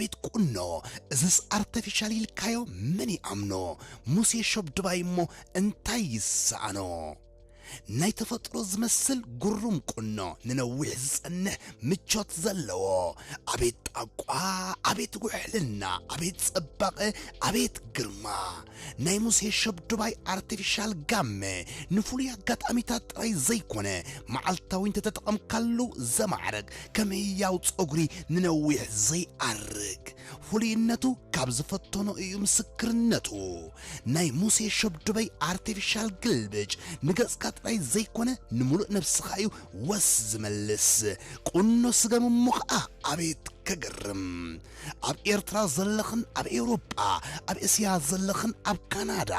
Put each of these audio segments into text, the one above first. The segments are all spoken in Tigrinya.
ዳይት ቁኖ፣ እዝስ ኣርተፊሻል ኢልካዮ መን ይኣምኖ? ሙሴ ሾብ ድባይ እሞ እንታይ ይሰኣኖ? ናይ ተፈጥሮ ዝመስል ግሩም ቁኖ፣ ንነዊሕ ዝጸንሕ ምቾት ዘለዎ። ኣቤት ጣቋ፣ ኣቤት ውሕልና፣ ኣቤት ጽባቐ፣ ኣቤት ግርማ። ናይ ሙሴ ሸብ ዱባይ ኣርቲፊሻል ጋመ ንፍሉይ ኣጋጣሚታት ጥራይ ዘይኮነ፣ መዓልታዊ እንተተጠቐምካሉ ዘማዕርግ፣ ከም ህያው ጸጉሪ ንነዊሕ ዘይኣርግ። ፍሉይነቱ ካብ ዝፈተኖ እዩ ምስክርነቱ። ናይ ሙሴ ሸብ ዱባይ ኣርቲፊሻል ግልብጭ ንገጽካ ጥራይ ዘይኮነ፣ ንምሉእ ነብስኻ እዩ ወስ ዝመልስ። ቁኖ ስገም እሞ ኸኣ ኣቤት ከገርም! ኣብ ኤርትራ ዘለኽን ኣብ ኤውሮጳ፣ ኣብ እስያ ዘለኽን ኣብ ካናዳ፣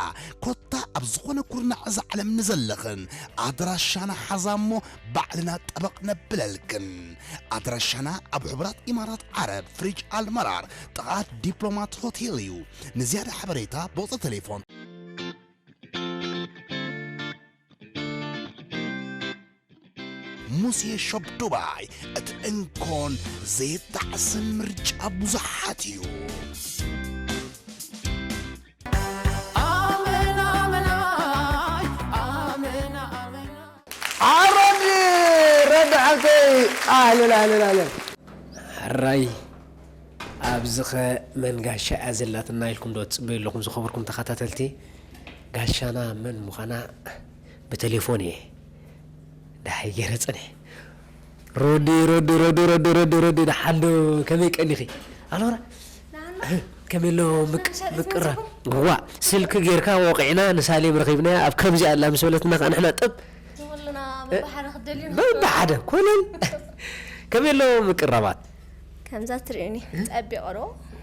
ኮታ ኣብ ዝኾነ ኩርናዕ እዛ ዓለም ንዘለኽን፣ ኣድራሻና ሓዛ እሞ ባዕልና ጠበቕ ነብለልክን። ኣድራሻና ኣብ ሕቡራት ኢማራት ዓረብ፣ ፍሪጅ ኣልመራር፣ ጥቓ ዲፕሎማት ሆቴል እዩ። ንዝያዳ ሓበሬታ ብቑጽሪ ቴሌፎን። ሙሴ ሾፕ ዱባይ፣ እቲ እንኮን ዘይጣዕስን ምርጫ ብዙሓት እዩ። ኣመን፣ ኣመን፣ ኣይ፣ ኣመን፣ ኣመን። ኣሮዲ ረዳ ሓብተይ፣ ኣህለን፣ ኣህለን፣ ኣህለን። ሕራይ፣ ኣብዚኸ መን ጋሻ እያ ዘላትና ኢልኩም ዶ ትጽበዩ ኣለኹም ዝኸበርኩም ተኸታተልቲ? ጋሻና መን ምዃና ብቴሌፎን እየ ደሃይ ገይረ ጽንሐ። ሮዲ፣ ሮዲ፣ ሮዲ፣ ሮዲ፣ ሮዲ፣ ሮዲ፣ ደሓን ዶ? ከመይ ቀኒኺ? ኣሎራ? ከመይ ኣሎ ምቅ-፣ ምቅራ? ዋ፣ ስልኪ ጌርካ ወቂዕና ንሳሌም ረኺብናያ፣ ኣብ ከምዚኣ ኣላ ምስ በለትና ከኣ ንሕና ጥብ። ንኹልና በብሓደ ክትደልዩ በብሓደ፣ ኮነን። ከመይ ኣሎ ምቅራባት? ከምዛ ትርእዩኒ፣ ጸቢቐ ዶ?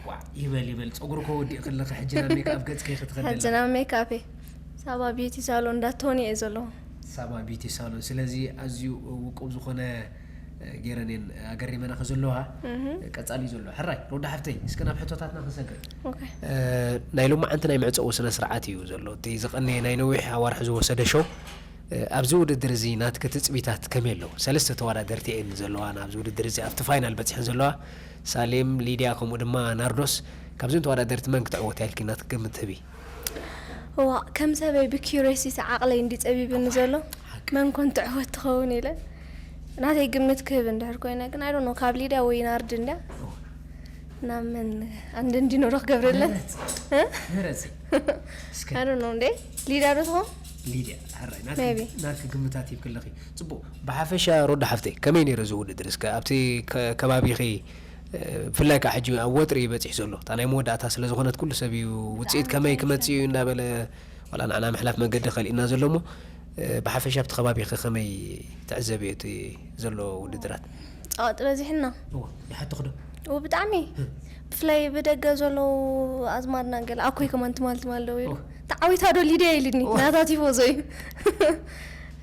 ዋዕ፣ ይበል ይበል። ጸጉሪ እኮ ወዲእኪ ኣለኺ፣ ሕጂ ናብ ሜክኣፕ ገጽኪ ክትኸዲ ሕጂ ኣለኺ። ናብ ሜክኣፕ እየ። ሳባ ቢዩቲ ሳሎን እንዳ ቶኒ እየ ዘለኹ። ሳባ ቢዩቲ ሳሎን። ስለዚ ኣዝዩ ውቁብ ዝኾነ፣ እ፣ ገይረን እየን ኣገሪመናኺ ዘለዋ። እህ። ቀጻሊ እዩ ዘሎ። ሕራይ፣ ሮዳ ሓፍተይ፣ እስከ ናብ ሕቶታትና ክንሰግር። ኦኬ። እ፣ ናይ ሎማዓንቲ ናይ መዕጸዊ ስነ ስርዓት እዩ ዘሎ። እቲ ዝቐነየ ናይ ነዊሕ ኣዋርሕ ዝወሰደ ሾው። እ፣ ኣብዚ ውድድር እዚ ናትኪ ትጽቢታት ከመይ ኣለዉ? ሰለስተ ተወዳደርቲ እየን ዘለዋ ናብዚ ውድድር እዚ ኣብቲ ፋይናል በጺሐን ዘለዋ። ሳሌም፣ ሊድያ፣ ከምኡ ድማ ናርዶስ። ካብዘን ተወዳደርቲ መን ክትዕወት እያ ኢልኪ ናትኪ ግምት ትህቢ? እዋ፣ ከም ሰበይ ብኪዩሪዮሲቲ ዓቕለይ እንዲ ጸቢብኒ ዘሎ፣ ሓቂ። መን ኮን ትዕወት ትኸውን ኢለ። ናተይ ግምት ክህብ እንድሕር ኮይነ ግን፣ I don't know፣ ካብ ሊድያ ወይ ናርዲ እንድያ። እዋ። ናብ መን ኣንድ እንዲኖሮ ክገብረለን? ምረጽ። እ? ምረጽ። እስከ። I don't know፣ እንዴ? ሊድያ ዶ ትኸውን? ሊድያ፣ ሕራይ፣ ናትኪ፣ ሜቢ። ናትኪ ግምታት ሂብኪ ኣለኺ። ጽቡቕ። ብሓፈሻ ሮዳ ሓፍተይ፣ ከመይ ነይሩ እዚ ውድድር? እስከ ኣብቲ ከ-፣ ከባቢኺ፣ እ፣ ብፍላይ ከኣ ሕጂ ኣብ ወጥሪ እዩ በጺሑ ዘሎ። እታ ናይ መወዳእታ ስለ ዝኾነት ኩሉ ሰብ እዩ ውጽኢት ብጣዕሚ ከመይ ክመጽእ እዩ እንዳበለ፣ ዋላ ንዓና ምሕላፍ መገዲ ከሊእና ዘሎ እሞ፣ እ፣ ብሓፈሻ ኣብቲ ከባቢኺ ከመይ ትዕዘብዮ እቲ ዘሎ ውድድራት? ጸዋጥ በዚሕና። እወ፣ ይሓትኹ ዶ? እወ፣ ብጣዕሚ። እ። ብፍላይ ብደገ ዘለዉ ኣዝማድና ገለ ኣኮይ ከማን ትማል ትማል ደው ኢሉ። እወ። ተዓዊታ ዶ ሊድያ ኢሉኒ። እወ። ናታ ቲፎዞ እዩ።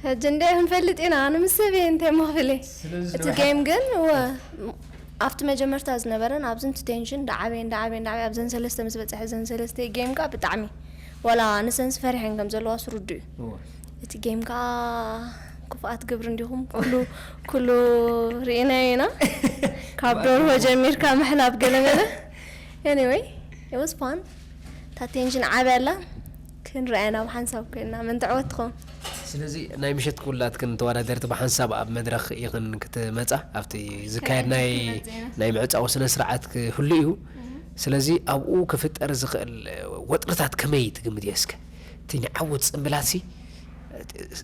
ሕጂ እንደ ክንፈልጥ ኢና፣ ኣነ ምስ ሰብ እየ እንታይ እሞ ክብል እየ። ስለዚ እቲ ንውሓት ጌም ግን፣ እወ፣ ኣብቲ መጀመርታ ዝነበረን ኣብዚ እቲ ቴንሽን እንዳዓበየ፣ እንዳዓበየ፣ እንዳዓበየ ኣብዘን ሰለስተ ምስ በጽሐ፣ እዘን ሰለስተ ጌም ከኣ ብጣዕሚ፣ ዋላ ንሰንስ ፈሪሐን ከም ዘለዋ ስርዱ እዩ። እወ። እቲ ጌም ከኣ ክፉኣት ግብሪ እንዲኹም፣ ኩሉ፣ ኩሉ ርኢናዮ ኢና። ካብ ደርሆ ጀሚርካ ምሕላብ ገለመለ። Anyway, it was fun። እታ ቴንሽን ዓብያ ኣላ። ክንረኣያ ናብ ሓንሳብ ኮይና መን ትዕወት ትኸውን? ስለዚ ናይ ምሸት ኩላትክን ተወዳደርቲ ብሓንሳብ ኣብ መድረኽ ኢኽን ክትመጻ፣ ኣብቲ ዝካየድ ናይ፣ ክትመጽ ኢና። ናይ ምዕጻው ስነ ስርዓት ክህሉ እዩ። እህ። ስለዚ ኣብኡ ክፍጠር ዝኽእል ወጥርታት ከመይ ትግምት እየ እስከ? እቲ ንዓወት ጽምብላትሲ፣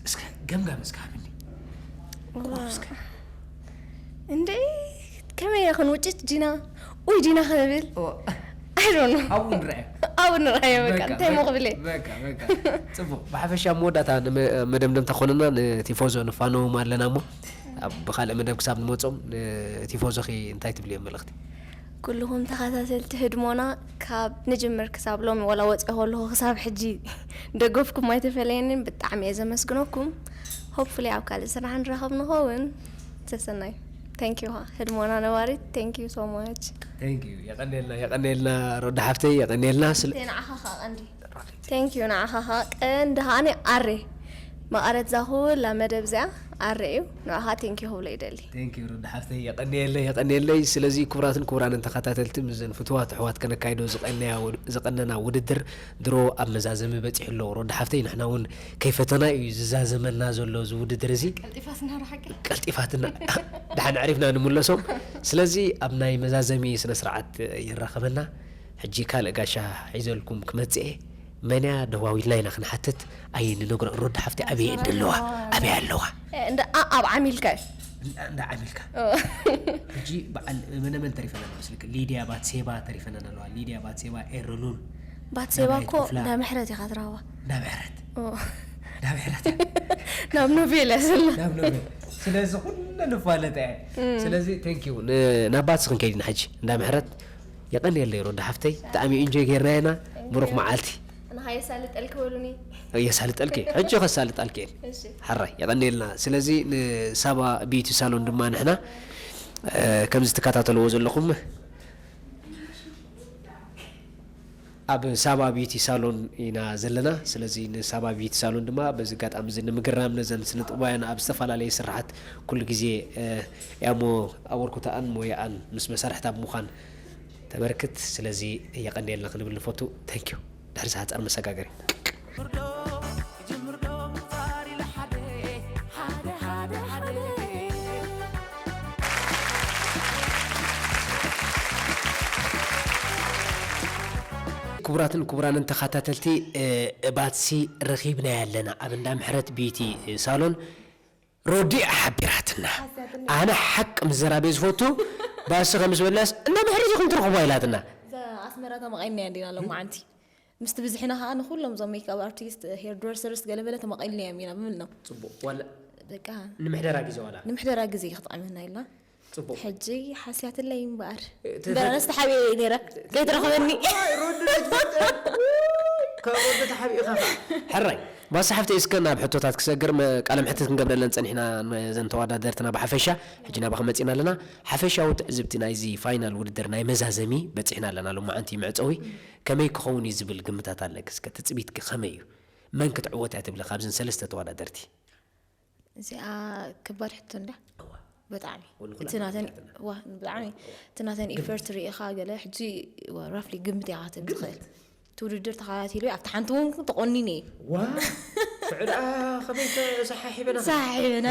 እስከ ገምጋም እስከ ሃብኒ። ዋ። እስከ። እንዴ፣ ከመይ ኢኻ ክንውጭጭ ዲና? ኡይ ዲና ክንብል? ኦ። I don't know። ኣብኡ ንርኣዮ። ኣብኡ ንርኣዮ፣ በቃ፣ በቃ፣ እንታይ እሞ በቃ፣ ክብል እየ? በቃ፣ በቃ። ጽቡቕ። ብሓፈሻ ኣብ መወዳእታ ንመ-፣ መደምደምታ ኮነና ንቲፎዞ ንፋነዎም ኣለና እሞ፣ ኣብ ብኻልእ መደብ ክሳብ ንመጾም፣ ንቲፎዞኺ እንታይ ትብልዮም መልእኽቲ? ኩልኹም ተኸታተልቲ ህድሞና ካብ ንጅምር ክሳብ ሎሚ፣ ዋላ ወጺኤ ከለኹ ክሳብ ሕጂ ደገፍኩም ኣይተፈለየንን። ብጣዕሚ እየ ዘመስግነኩም። Hopefully ኣብ ካልእ ስራሕ ንራኸብ ንኸውን። ሰሰናዩ። Thank you፣ ህድሞና ነባሪት። Thank you so much። Thank you። የቐኔልና፣ የቐኔልና ሮዳ ሓፍተይ፣ የቐኔልና ስለ ንዓኻ ኸኣ ቀንዲ። Thank you፣ ንዓኻ ኸኣ ቀንዲ ኸኣኒ ኣሬ። መቐረት እዛ ኩላ መደብ እዚኣ ኣረዩ ንዓኻ ቴንኪ ክብሎ ይደሊ። ቴንኪ ሮዳ ሓፍተይ፣ የቐንየለይ፣ የቐንየለይ። ስለዚ ክቡራትን ክቡራንን ተኸታተልቲ፣ ምስዘን ፍትዋት ኣሕዋት ከነካይዶ ዝቐነያ ውድ- ዝቐነና ውድድር ድሮ ኣብ መዛዘሚ በፂሑ ኣሎ። ሮዳ ሓፍተይ፣ ንሕና እውን ከይፈተና እዩ ዝዛዘመና ዘሎ እዚ ውድድር እዚ። ቀልጢፋትና ዶ ሓቂ? ቀልጢፋትና ደሓን ዕሪፍና ንምለሶም። ስለዚ ኣብ ናይ መዛዘሚ ስነ ስርዓት የራኸበና። ሕጂ ካልእ ጋሻ ሒዘልኩም ክመጽእ እየ። መን እያ ደዋዊልና ኢና ክንሓትት ኣይንነግሮ። ሮዳ ሓፍቲ ኣበይ እየ ደለዋ? ኣበይ ኣለዋ? እንዳ ኣብ ዓሚልካ እዩ። እንዳ ዓሚልካ። ሕጂ በዓል መነመን ተሪፈና መስልክ? ሊድያ ባትሴባ ተሪፈና ኣለዋ። ሊድያ ባትሴባ ኤረሉል ባትሴባ እኮ እንዳ ምሕረት ኢኻ ትረኽባ። እንዳ ምሕረት እንዳ ምሕረት ናብ ኖቤል ያስልና ናብ ኖቤል ስለዚ ኩሉ ንፋለጥ እየ። ስለዚ ቴንክ ዩ። ናባትስ ክንከይድ ኢና ሕጂ እንዳ ምሕረት። የቐንየለይ ሮዳ ሓፍተይ፣ ብጣዕሚ ኢንጆይ ጌርና ኢና። ብሩኽ መዓልቲ። ንኻ የሳልጠልኪ በሉኒ። የሳልጠልኪ ሕጂ ከሳልጣልኪ እየ። እሺ። ሓራይ የቐንየልና። ስለዚ ንሳባ ቢዩቲ ሳሎን ድማ ንሕና ከምዚ ትከታተልዎ ዘለኹም ኣብ ሳባ ቢዩቲ ሳሎን ኢና ዘለና። ስለዚ ንሳባ ቢዩቲ ሳሎን ድማ በዚ ኣጋጣሚ እዚ ንምግራም ነዘን ስነ ጥበባውያን ኣብ ዝተፈላለየ ስራሓት ኩሉ ግዜ እያሞ ኣበርኩታኣን ሞያኣን ምስ መሳርሕታ ብምዃን ተበርክት። ስለዚ የቐንየልና ክንብል ንፈቱ። Thank you። ድሕሪ ዝሓፀር መሰጋገሪ ክቡራትን ክቡራንን ተኸታተልቲ ባትሲ ረኺብናያ ኣለና ኣብ እንዳ ምሕረት ቢዩቲ ሳሎን። ሮዲ ሓቢራትና ኣነ ሓቅ ምዘራቤ ዝፈቱ ባሲ ከም ዝበለስ እንዳ ምሕረት ኢኹም ትረኽቦ ኢላትና። ኣስመራ ተመቒልና እንዲና ሎማዓንቲ ምስቲ ብዝሕና ከዓ ንኩሎም እዞም ሜክኣፕ ኣርቲስት ሄር ድረሰርስ ገለመለ ተመቒልና እዮም ኢና ብምልና። ፅቡቅ ዋላ በቃ ንምሕደራ ግዜ ዋላ ንምሕደራ ግዜ ክጥዕመና ኢልና ፅቡቅ ሕጂ ሓስያትለይ እምበኣር እምበኣር ኣነስ ተሓቢኤ እየ ነይረ ዘይትረኽበኒ። ሮዲ ዝፈጠ ካብ ሮዲ ተሓቢእኻ ሕራይ ባሳ ሓፍተይ እስከ ናብ ሕቶታት ክሰግር መ- ቃለ ምሕትት ክንገብረለን ፀኒሕና ነዘን ተወዳደርትና ብሓፈሻ ሕጂ ናባኸ መፂና ኣለና። ሓፈሻዊ ትዕዝብቲ ናይዚ ፋይናል ውድድር ናይ መዛዘሚ በፂሕና ኣለና ሎማዓንቲ መዕፀዊ ከመይ ክኸውን እዩ ዝብል ግምታት ኣለኪ እስከ ትፅቢትኪ ከመይ እዩ? መን ክትዕወት እያ ትብሊ ካብዘን ሰለስተ ተወዳደርቲ? እዚኣ ከባድ ሕቶ እንዳ ብጣዕሚ እቲ ናተን ዋ ብጣዕሚ እቲ ናተን ኢፈርት ርኢኻ ገለ ሕጂ ራፍሊ ግምት ኢኻ ክትብ ትኽእል እቲ ውድድር ተኸታቲሉ ኣብቲ ሓንቲ እውን ተቆኒነ እየ ዋ ሽዑ ደኣ ከመይ ተሰሓሒበና ሰሓሒበና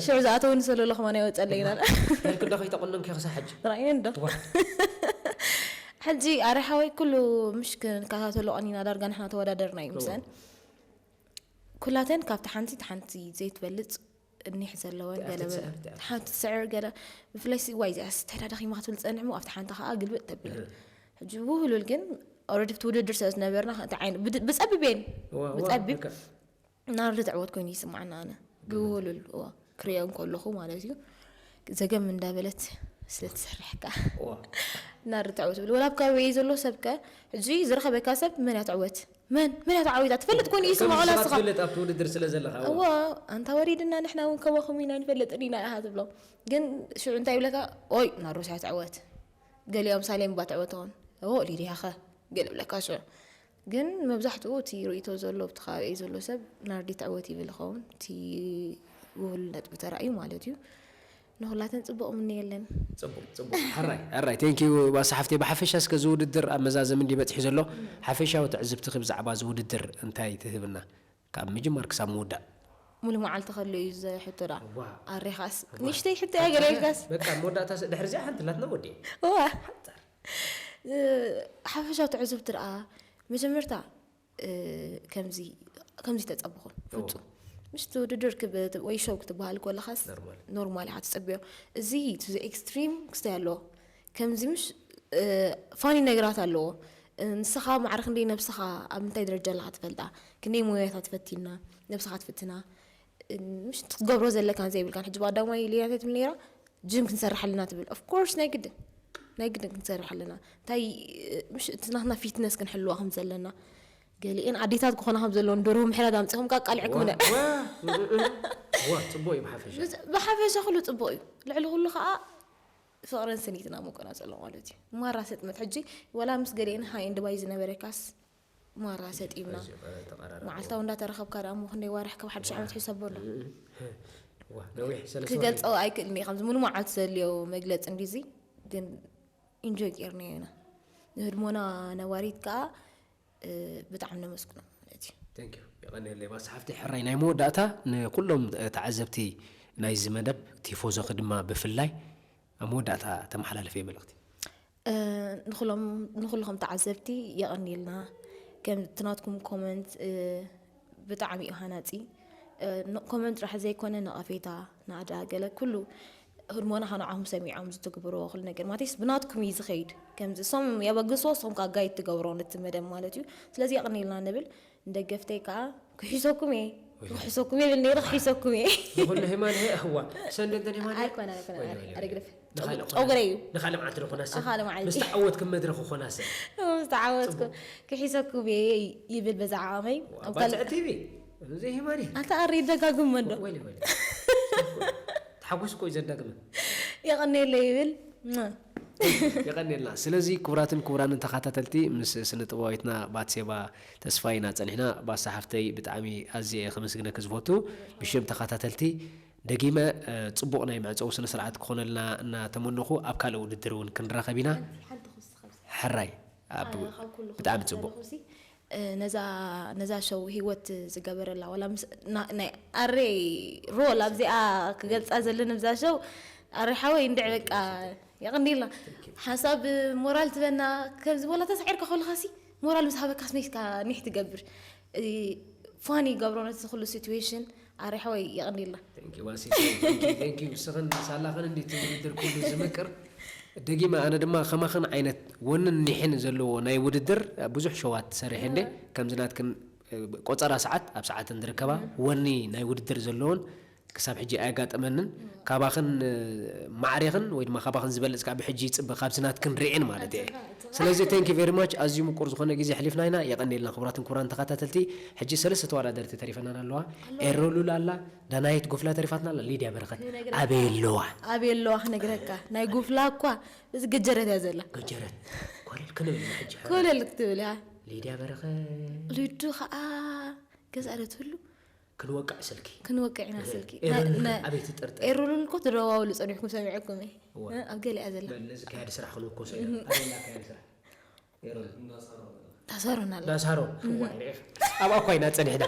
ሽዑ ዝኣተወኒ ዘሎ ለኽማና ይወፀለይና ክዶ ከይተቆነንኪ ክሳብ ሕጂ ራእየ እንዶ ሕጂ ኣረ ሓወይ ኩሉ ምሽ ክንከታተሎ ቀኒና ዳርጋ ንሕና ተወዳደርና እዩ ምሰን ኩላተን ካብቲ ሓንቲ እቲ ሓንቲ ዘይትበልፅ እኒሕ ዘለወን ገለ ሓንቲ ትስዕር ገለ ብፍላይ ሲ ዋይ እዚኣ ስታይ ዳደኺማ ክትብል ትፀንሕ ሞ ኣብቲ ሓንቲ ከዓ ግልብጥ ተብል ሕጂ ውህሉል ግን ኦረዲ ብቲ ውድድር ስለ ዝነበርና እንታይ ዓይነት ብፀቢብ እየን ብፀቢብ ናርዲ ትዕወት ኮይኑ ይስማዓና ኣነ ብውህሉል ክሪኦ እንከለኹ ማለት እዩ ዘገም እንዳበለት ስለትሰርሕ ከኣ ናርዲ ትዕወት ብል ወላ ኣብ ከባቢ ዘሎ ሰብ ከ ሕጂ ዝረኸበካ ሰብ መን እያ ትዕወት መን መን እያ ተዓዊታ ትፈልጥ ኮይኑ እዩ ስምዖ ንስኻ ንስኻ ትፈልጥ ኣብቲ ውድድር ስለ ዘለኻ እዋ እዋ ኣንታ ወሪድና ንሕና እውን ከማኹም ኢና ንፈልጥን ኢና ኢኻ ትብሎ ግን ሽዑ እንታይ ይብለካ ኦይ ናርዶስ እያ ትዕወት ገሊኦም ሳሌም እባ ትዕወት ትኾን ኦ ሊድያ ኸ ገለ ይብለካ ሽዑ ግን መብዛሕትኡ እቲ ርእይቶ ዘሎ ኣብቲ ከባቢኡ ዘሎ ሰብ ናርዲ ትዕወት ይብል ይኸውን እቲ ውህሉል ነጥቢ ተራእዩ ማለት እዩ ንኹላተን ፅቡቕ ምንየለን። ፅቡቕ ፅቡቕ ሕራይ ሕራይ thank you ባሳ ሓፍተይ ብሓፈሻ እስከ እዚ ውድድር ኣብ መዛዘሚ እንድዩ በፂሑ ዘሎ ሓፈሻዊ ትዕዝብትኺ ብዛዕባ እዚ ውድድር እንታይ ትህብና ካብ ምጅማር ክሳብ ምውዳእ? ሙሉ መዓልቲ ከሎ እዩ እዚ ሕቶ ደኣ ኣሬኻስ ንእሽተይ ሕቶ እያ ገለ ኢልካስ በቃ መወዳእታ ድሕሪ እዚኣ ሓንቲ ላትና ወዲእ ዋ ሓፈሻዊ ትዕዝብቲ ደኣ መጀመርታ ከምዚ ከምዚ ተጸብኹ ፍጹም ምሽቲ ውድድር ወይ ሾው ክትበሃል ከለኻስ ኖርማል ኢኻ ትጽብዮ እዚ ቱ ኤክስትሪም ክስታይ ኣለዎ ከምዚ ምሽ ፋኒ ነገራት ኣለዎ ንስኻ ማዕረ ክንደይ ነብስኻ ኣብ ምንታይ ደረጃ ኣለኻ ትፈልጣ ክንደይ ሞያታት ፈቲና ነብስኻ ትፍትና ምሽ ክትገብሮ ዘለካን ዘይብልካን ሕጂ ባዳማይ ሌላ እንታይ ትብል ነይራ ጅም ክንሰርሕ ኣለና ትብል of course ናይ ግድን ናይ ግድን ክንሰርሕ ኣለና እንታይ ምሽ እቲ ናትና ፊትነስ ክንሕልዋ ከም ዘለና ገሊኤን ኣዴታት ክኾና ከም ዘለውን ደርሆ ምሕራድ ኣምፂኹም ቃቃሊዕኩምነ ዋ ጽቡቅ እዩ ብሓፈሻ ብሓፈሻ ኩሉ ፅቡቅ እዩ ልዕሊ ኩሉ ከዓ ፍቅርን ስኒትና መቆናፀሎ ማለት እዩ ማራ ሰጥመት ሕጂ ወላ ምስ ገሊኤን ሃይ ኤንድ ባይ ዝነበረካስ ማራ ሰጢምና መዓልታዊ እንዳተረኸብካ ደኣ እሞ ክንደይ ዋርሕ ካብ ሓድሽ ዓመት ሕሰበሉ ዋ፣ ነዊሕ ሰለስተ ወርሒ። ክገልጾ ኣይክእልን እየ። ከምዚ ሙሉ መዓልቲ ዘድልዮ መግለጺ እንዲዚ፣ ግን ኢንጆይ ጌርናዮ ኢና። ንህድሞና ነባሪት ከኣ፣ እ፣ ብጣዕሚ ነመስግኖ ማለት እዩ። Thank you። የቐንየለይ ባስ ሓፍተይ። ሕራይ ናይ መወዳእታ ንኩሎም፣ እ፣ ተዓዘብቲ ናይዚ መደብ፣ ቲፎዞኺ ድማ ብፍላይ ኣብ መወዳእታ ተመሓላልፈይ መልእኽቲ። እ፣ ንኹሎም-፣ ንኹልኹም ተዓዘብቲ የቐንየልና። ከም እቲ ናትኩም ኮመንት፣ እ፣ ብጣዕሚ እዩ ሃናጺ። እ፣ ን-፣ ኮመንት ጥራሕ ዘይኮነ ነቐፌታ፣ ናእዳ፣ ገለ ኩሉ ህድሞና ንዓኹም ሰሚዖም ዝትግብርዎ ኩሉ ነገር ማለትስ ብናትኩም እዩ ዝኸይድ። ከምዚ እሶም የበግስዎ፣ እሶም ከኣ ጋይድ ትገብሮ ነቲ መደብ ማለት እዩ። ስለዚ የቐንየልና ንብል። ንደገፍተይ ከኣ ክሒሰኩም እየ። ክሕሰኩም እየ ብል ነይረ፣ ክሒሰኩም እየ። ንኹሉ ሄማን፣ ሄ፣ እዋ፣ ሰንደልተን ሄማን፣ ሄ። ኣይኮነ፣ ኣይኮነ፣ ወይኔ፣ ወይኔ፣ ኣይግደፍ። ንኻልእ ጨጉረይ እዩ። ንኻልእ መዓልቲ ንኾናሰ። ንኻልእ መዓልቲ። ምስ ተዓወትኩም መድረኽ ኾናሰ። ምስ ተዓወትኩ ክሒሰኩም እየ ይብል በዛ ዓቐመይ። ኣብ ካልእ ባጽዕ ቲቪ። እዚ ሄማን፣ ሄ። ኣታ ኣሪ ይደጋግሞ እንዶ። ወይኔ፣ ወይኔ። ተሓጎስኩ እዩ ዘዳግመ። የቐንየለይ ይብል። የቐንየልና። ስለዚ ክቡራትን ክቡራንን ተኸታተልቲ፣ ምስ ስነ ጥበባዊትና ባትሴባ ተስፋ ኢና ጸኒሕና። ባሳ ሓፍተይ፣ ብጣዕሚ ኣዝየ እየ ከመስግነኪ ዝፈቱ። ብሽም ተኸታተልቲ ደጊመ፣ እ፣ ጽቡቕ ናይ መዕጸዊ ስነ ስርዓት ክኾነልና እናተመነኹ፣ ኣብ ካልእ ውድድር እውን ክንራኸብ ኢና። ሕራይ። ኣብ-፣ ብጣዕሚ ጽቡቕ። እ፣ ነዛ፣ ነዛ ሸው ህይወት ዝገበረላ፣ ዋላ ምስ-፣ ና-፣ ናይ ኣሬ ሮል ኣብዚኣ ክገልጻ ዘለኒ ብዛ ሸው፣ ኣሬ ሓወይ እንድዕ በቃ የቐንየልና። ሓንሳብ ሞራል ትበና፣ ከምዚ ወላ ተሳዒርካ ከለኻሲ ሞራል ምስ ሃበካስ መይስካ ኒሕ ትገብር። እ፣ ፋን ይገብሮ ነቲ ኩሉ ሲትዌሽን። ኣሬ ሓወይ የቐንየልና። Thank you፣ ዋሲ። Thank you፣ thank you። ንስኽን ሳላኽን እንዲቲ ውድድር ኩሉ ዝምቅር። ደጊመ ኣነ ድማ ከማኽን ዓይነት ወንን ኒሕን ዘለዎ ናይ ውድድር ብዙሕ ሸዋት ሰሪሐ እንደ፣ ከምዚ ናትክን፣ እ፣ ቆጸራ ሰዓት ኣብ ሰዓትን ዝርከባ፣ ወኒ ናይ ውድድር ዘለዎን ክሳብ ሕጂ ኣየጋጠመንን። ካባኽን፣ እ፣ ማዕሬኽን ወይ ድማ ካባኽን ዝበልጽ ካብ ሕጂ ይጽበ፣ ካብዚ ናትክን ርኤን ማለት እየ። ስለዚ thank you very much። ኣዝዩ ምቁር ዝኾነ ግዜ ኣሕሊፍና ኢና። የቐንየልና ክቡራትን ክቡራን ተኸታተልቲ። ሕጂ ሰለስተ ተወዳደርቲ ተሪፈናን ኣለዋ። ኤሮ ሉል ኣላ፣ ዳናይት ጎፍላ ተሪፋትና ኣላ፣ ሊድያ በረኸት ኣበይ ኣለዋ? ኣበይ ኣለዋ ክነግረካ። ናይ ጎፍላ እኳ እዚ ገጀረት እያ ዘላ። ገጀረት። ኮለል ክንብል ኢና ሕጂ። ኮለል ክትብል እያ። ሊድያ በረኸት። ልዱ ኸኣ ገዛእ ዶ ትህሉ? ክንወቅዕ ስልኪ። ክንወቅዕ ኢና ስልኪ። ኤሮ ና-፣ ሉል ና-፣ ኣበይ ትጠርጠር? ኤሮ ሉል እኮ ትደዋወሉ ጸኒሕኩም ሰሚዐኩም እየ። እዋ። እ፣ ኣብ ገለ እያ ዘላ። በል፣ እዚ ካያዲ ስራሕ ክንውኮሶ ኢና። ኣበይ ኢና ካያዲ ስራሕ? ኤሮ ሉል። ታሰሩና ኣላ። ዳሳሮ። እዋ፣ ይርኤ። ኣብ ኣኳ ኢና ጸኒሕና።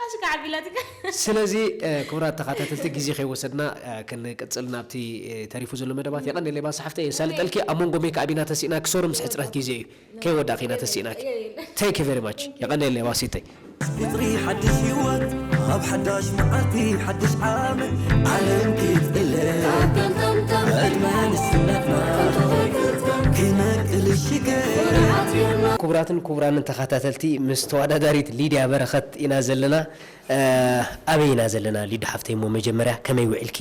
ኣሽካ ዓቢላትካ። ስለዚ፣ እ፣ ክቡራት ተኸታተልቲ፣ ግዜ ከይወሰድና፣ እ፣ ክንቅጽል ናብቲ፣ እ፣ ተሪፉ ዘሎ መደባት። የቐንየለይ ባሳ ሓፍተይ፣ የሳልጠልኪ። ኣብ መንጎ ሜክኣፕ ኢና ተሲእና፣ ክሰሩ ምስ ሕጽረት ግዜ እዩ። ከይወዳእኪ ኢና ተሲእናኪ። Thank you very much። የቐንየለይ ዋሲተይ። ቁጽሪ ሓድሽ ህይወት ኣብ ሓዳሽ መዓልቲ ሓድሽ ዓመት ዓለም ክትቅለ ዕድመ ንስነትና ክነቅል ሽገር ክቡራትን ክቡራንን ተኸታተልቲ፣ ምስ ተወዳዳሪት ሊድያ በረኸት ኢና ዘለና። እ፣ ኣበይ ኢና ዘለና ሊዱ ሓፍተይ? እሞ መጀመርያ ከመይ ውዒልኪ?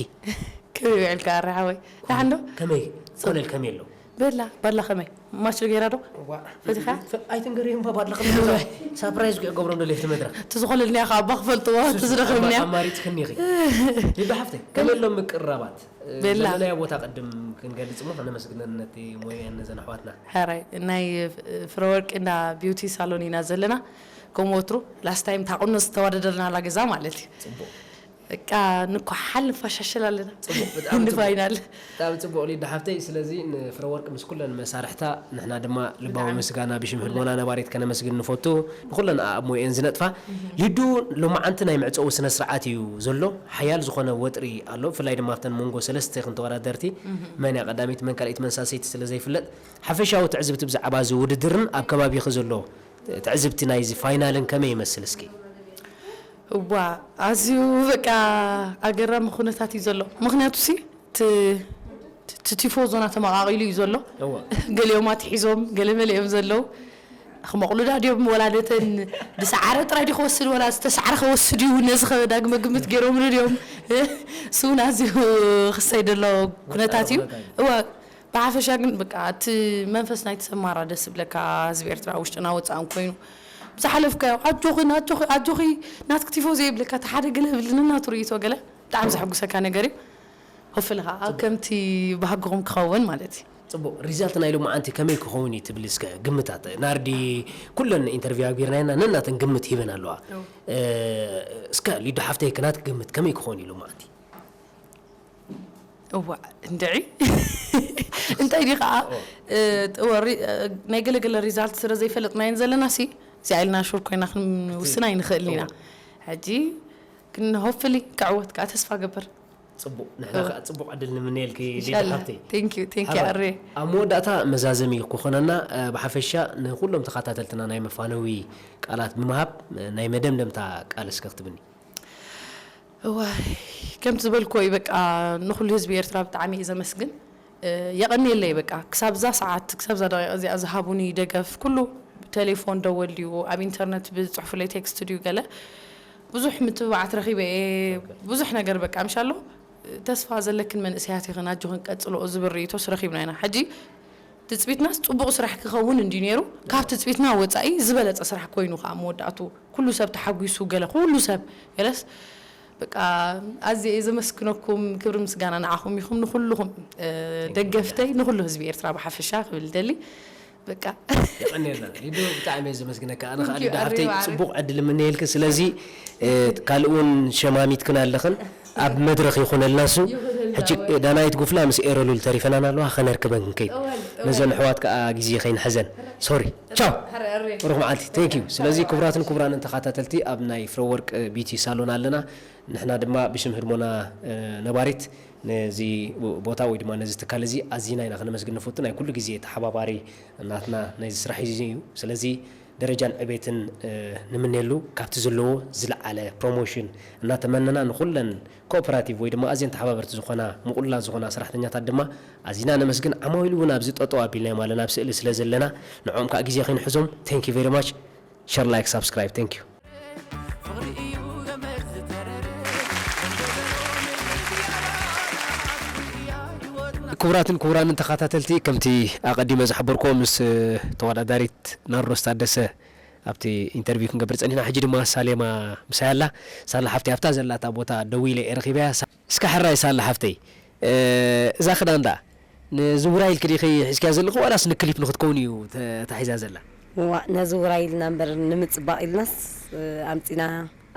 ከመይ ውዒልካ ኣረ ሓወይ? ደሓን ዶ? ከመይ፣ ኮለል ከመይ ኣሎ? በላ፣ ባላ ከመይ? ማችሎ ገይራ ዶ? ፈቲኻ? ኣይትንገርዮም እባ፣ ባድላ ከመይ ኣሎ? ሳፕራይዝ ክገብሮ እንዶ ለፍቲ መድረኽ። እቲ ዝኾለልንያ ከዓ ኣባ ክፈልጥዎ፣ እቲ ዝደኸምንያ። ኣማሪፅክኒ ኢኺ። ሊዱ ሓፍተይ፣ ከመይ ኣሎ ምቅርራባት? በላ። ዘለናዮ ቦታ ቅድም ክንገልጽ እሞ ከነመስግነን ነቲ ሞያን ነዘን ኣሕዋትና። ሕራይ፣ ናይ ፍረወርቂ እንዳ ቢዩቲ ሳሎን ኢና ዘለና። ከም ወትሩ፣ ላስት ታይም ታቑኖ ዝተዋደደርናላ ገዛ ማለት እዩ። ጽቡቕ። በቃ ንኳሓል ንፋሻሸል ኣለና። ጽቡቕ፣ ብጣዕሚ ጽቡቕ። ንፋይናል። ብጣዕሚ ጽቡቕ ሊዱ ሓፍተይ። ስለዚ ንፍረወርቂ ምስ ኩለን መሳርሕታ ንሕና ድማ ልባዊ ምስጋና ብሽም ህድሞና ነባሪት ከነመስግን ንፈቱ። ንኩለን ኣብ ሞየን ዝነጥፋ። ሊዱ ሎማዓንቲ ናይ መዕጸዊ ስነ ስርዓት እዩ ዘሎ። ሓያል ዝኾነ ወጥሪ ኣሎ። ብፍላይ ድማ ኣብተን መንጎ ሰለስተ ክንተወዳደርቲ መን እያ ቀዳሚት፣ መን ካልኣይቲ፣ መን ሳልሰይቲ ስለ ዘይፍለጥ፣ ሓፈሻዊ ትዕዝብቲ ብዛዕባ እዚ ውድድርን ኣብ ከባቢኺ ዘሎ ትዕዝብቲ ናይዚ ፋይናልን ከመይ ይመስል እስኪ? እዋ፣ ኣዝዩ በቃ ኣገራሚ ኩነታት እዩ ዘሎ። ምኽንያቱ ሲ እቲ፣ እቲ ቲፎዞና ተመቓቒሉ እዩ ዘሎ። እዋ። ገሊኦም ኣትሒዞም፣ ገለ መለ እዮም ዘለዉ። ክመቕሉዳ ድዮም ወላ ነተን ዝሰዓረ ጥራይ ድዩ ክወስድ፣ ወላ ዝተሰዓረ ክወስድ እዩ፣ ነዚ ከ ዳግመ ግምት ገይሮምሉ ድዮም? እሱ እውን ኣዝዩ ክሳይ ዘሎ ኩነታት እዩ። እዋ፣ ብሓፈሻ ግን በቃ እቲ መንፈስ ናይቲ ሰብ ማራ ደስ ይብለካ፣ ህዝቢ ኤርትራ ውሽጥና ወጻእን ኮይኑ። ብዝሓለፍካዮ ኣጆኺ፣ ኣጆኺ፣ ኣጆኺ፣ ናትኪ ቲፎ ዘይብለካ፣ እቲ ሓደ ገለ የብልን፣ ናቱ ርእይቶ ገለ ብጣዕሚ ዘሐጉሰካ ነገር እዩ። ሆፍሊ ኸዓ ከምቲ ባህግኹም ክኸውን ማለት እዩ። ጽቡቕ፣ ሪዛልት ናይ ሎማዓንቲ ከመይ ክኸውን እዩ ትብል? እስከ ግምታት ናርዲ፣ ኩለን ኢንተርቪው ኣግቢርናየና ነናተን ግምት ሂበን ኣለዋ። እስከ ሊዱ ሓፍተይ፣ ከናት ግምት ከመይ ክኸውን እዩ ሎማዓንቲ? እዋ እንድዒ እንታይ ዲ ከዓ ናይ ገለገለ ሪዛልት ስለ ዘይፈለጥናየን ዘለና ሲ እዚኣ ኢልና ሹር ኮይና ክንውስን ኣይንኽእልን ኢና። ሕጂ ግን ሆፍሊ ክዕወት ከዓ ተስፋ ገብር። ጽቡቅ፣ ንሕና ከዓ ጽቡቅ ዕድል ንምነየልኪ ሊዱ ሓብተይ። Thank you, thank you ኣሬ። ኣብ መወዳእታ መዛዘሚ ክኾነና፣ ብሓፈሻ ንኩሎም ተኸታተልትና ናይ መፋነዊ ቃላት ብምሃብ ናይ መደምደምታ ቃል እስከ ክትብኒ። እዋይ ከምቲ ዝበልክዎ እዩ። በቃ ንኹሉ ህዝቢ ኤርትራ ብጣዕሚ እየ ዘመስግን። የቐንየለይ በቃ ክሳብ እዛ ሰዓት ክሳብ እዛ ደቂቕ እዚኣ ዝሃቡኒ ደገፍ ኩሉ ብቴሌፎን ደወል ድዩ ኣብ ኢንተርነት ብዝፅሕፉለይ ቴክስት ድዩ ገለ ብዙሕ ምትብባዓት ረኺበ እየ። ብዙሕ ነገር በቃ ምሻሎ ተስፋ ዘለክን መንእሰያት ኢኽን ኣጆኽን ቀፅልኦ ዝብል ርእይቶስ ረኺብና ኢና። ሕጂ ትፅቢትናስ ፅቡቕ ስራሕ ክኸውን እንድዩ ነይሩ። ካብ ትፅቢትና ወፃኢ ዝበለፀ ስራሕ ኮይኑ ከዓ መወዳእቱ ኩሉ ሰብ ተሓጒሱ ገለ ኩሉ ሰብ ገለስ በቃ ኣዝየ እየ ዘመስግነኩም። ክብሪ ምስጋና ንዓኹም ይኹም ንኩልኹም ደገፍተይ ንኩሉ ህዝቢ ኤርትራ ብሓፈሻ ክብል ደሊ በቃ። የቐንየልና ሊዱ፣ ብጣዕሚ እየ ዘመስግነካ። ኣነ ከዓ ሊዱ ሓፍተይ ጽቡቕ ዕድል እምነየልኪ። ስለዚ ካልእ እውን ሸማሚትክን ኣለኽን ኣብ መድረኽ ይኹነልና እሱ። ሕጂ ዳናይት ጉፍላ ምስ ኤረሉል ተሪፈናን ኣለዋ፣ ከነርክበን ክንከይድ ነዘን ኣሕዋት ከዓ ግዜ ከይንሕዘን። ሶሪ ቻው። ብሩኽ መዓልቲ። Thank you። ስለዚ ክቡራትን ክቡራንን ተኸታተልቲ ኣብ ናይ ፍረወርቅ ቢቲ ሳሎን ኣለና። ንሕና ድማ ብሽም ህድሞና ነባሪት ነዚ ቦታ ወይ ድማ ነዚ ትካል እዚ ኣዚና ኢና ክነመስግን ንፈቱ። ናይ ኩሉ ግዜ ተሓባባሪ ናትና ናይዚ ስራሕ እዚ እዩ። ስለዚ ደረጃን ዕቤትን ንምነየሉ ካብቲ ዘለዎ ዝለዓለ ፕሮሞሽን እናተመነና ንኩለን ኮኦፐራቲቭ ወይ ድማ ኣዝየን ተሓባበርቲ ዝኾና ምቑሉላት ዝኾና ሰራሕተኛታት ድማ ኣዚና ነመስግን። ዓማዊል እውን ኣብዚ ጠጠው ኣቢልናዮም ኣለና ኣብ ስእሊ ስለ ዘለና ንዕኦም ከዓ ግዜ ከይንሕዞም። Thank you very much። Share, like, subscribe. Thank you። ክቡራትን ክቡራንን ተኸታተልቲ ከምቲ ኣቐዲመ ዝሓበርክዎ ምስ ተወዳዳሪት ናርዶስ ታደሰ ኣብቲ ኢንተርቪው ክንገብር ጸኒሕና። ሕጂ ድማ ሳሌማ ምሳይ ኣላ። ሳላ ሓፍተይ ኣብታ ዘላታ ቦታ ደዊለ እየ ረኺበያ። እስከ ሕራይ ሳላ ሓፍተይ እዛ ክዳን ደኣ ንዝውራ ኢልኪ ዲኺ ሒዝክያ ዘለኺ ዋላስ ንክሊፕ ንክትከውን እዩ ተታሒዛ ዘላ? እዋ ነዝውራ ኢልና እምበር ንምፅባቕ ኢልናስ ኣምፂና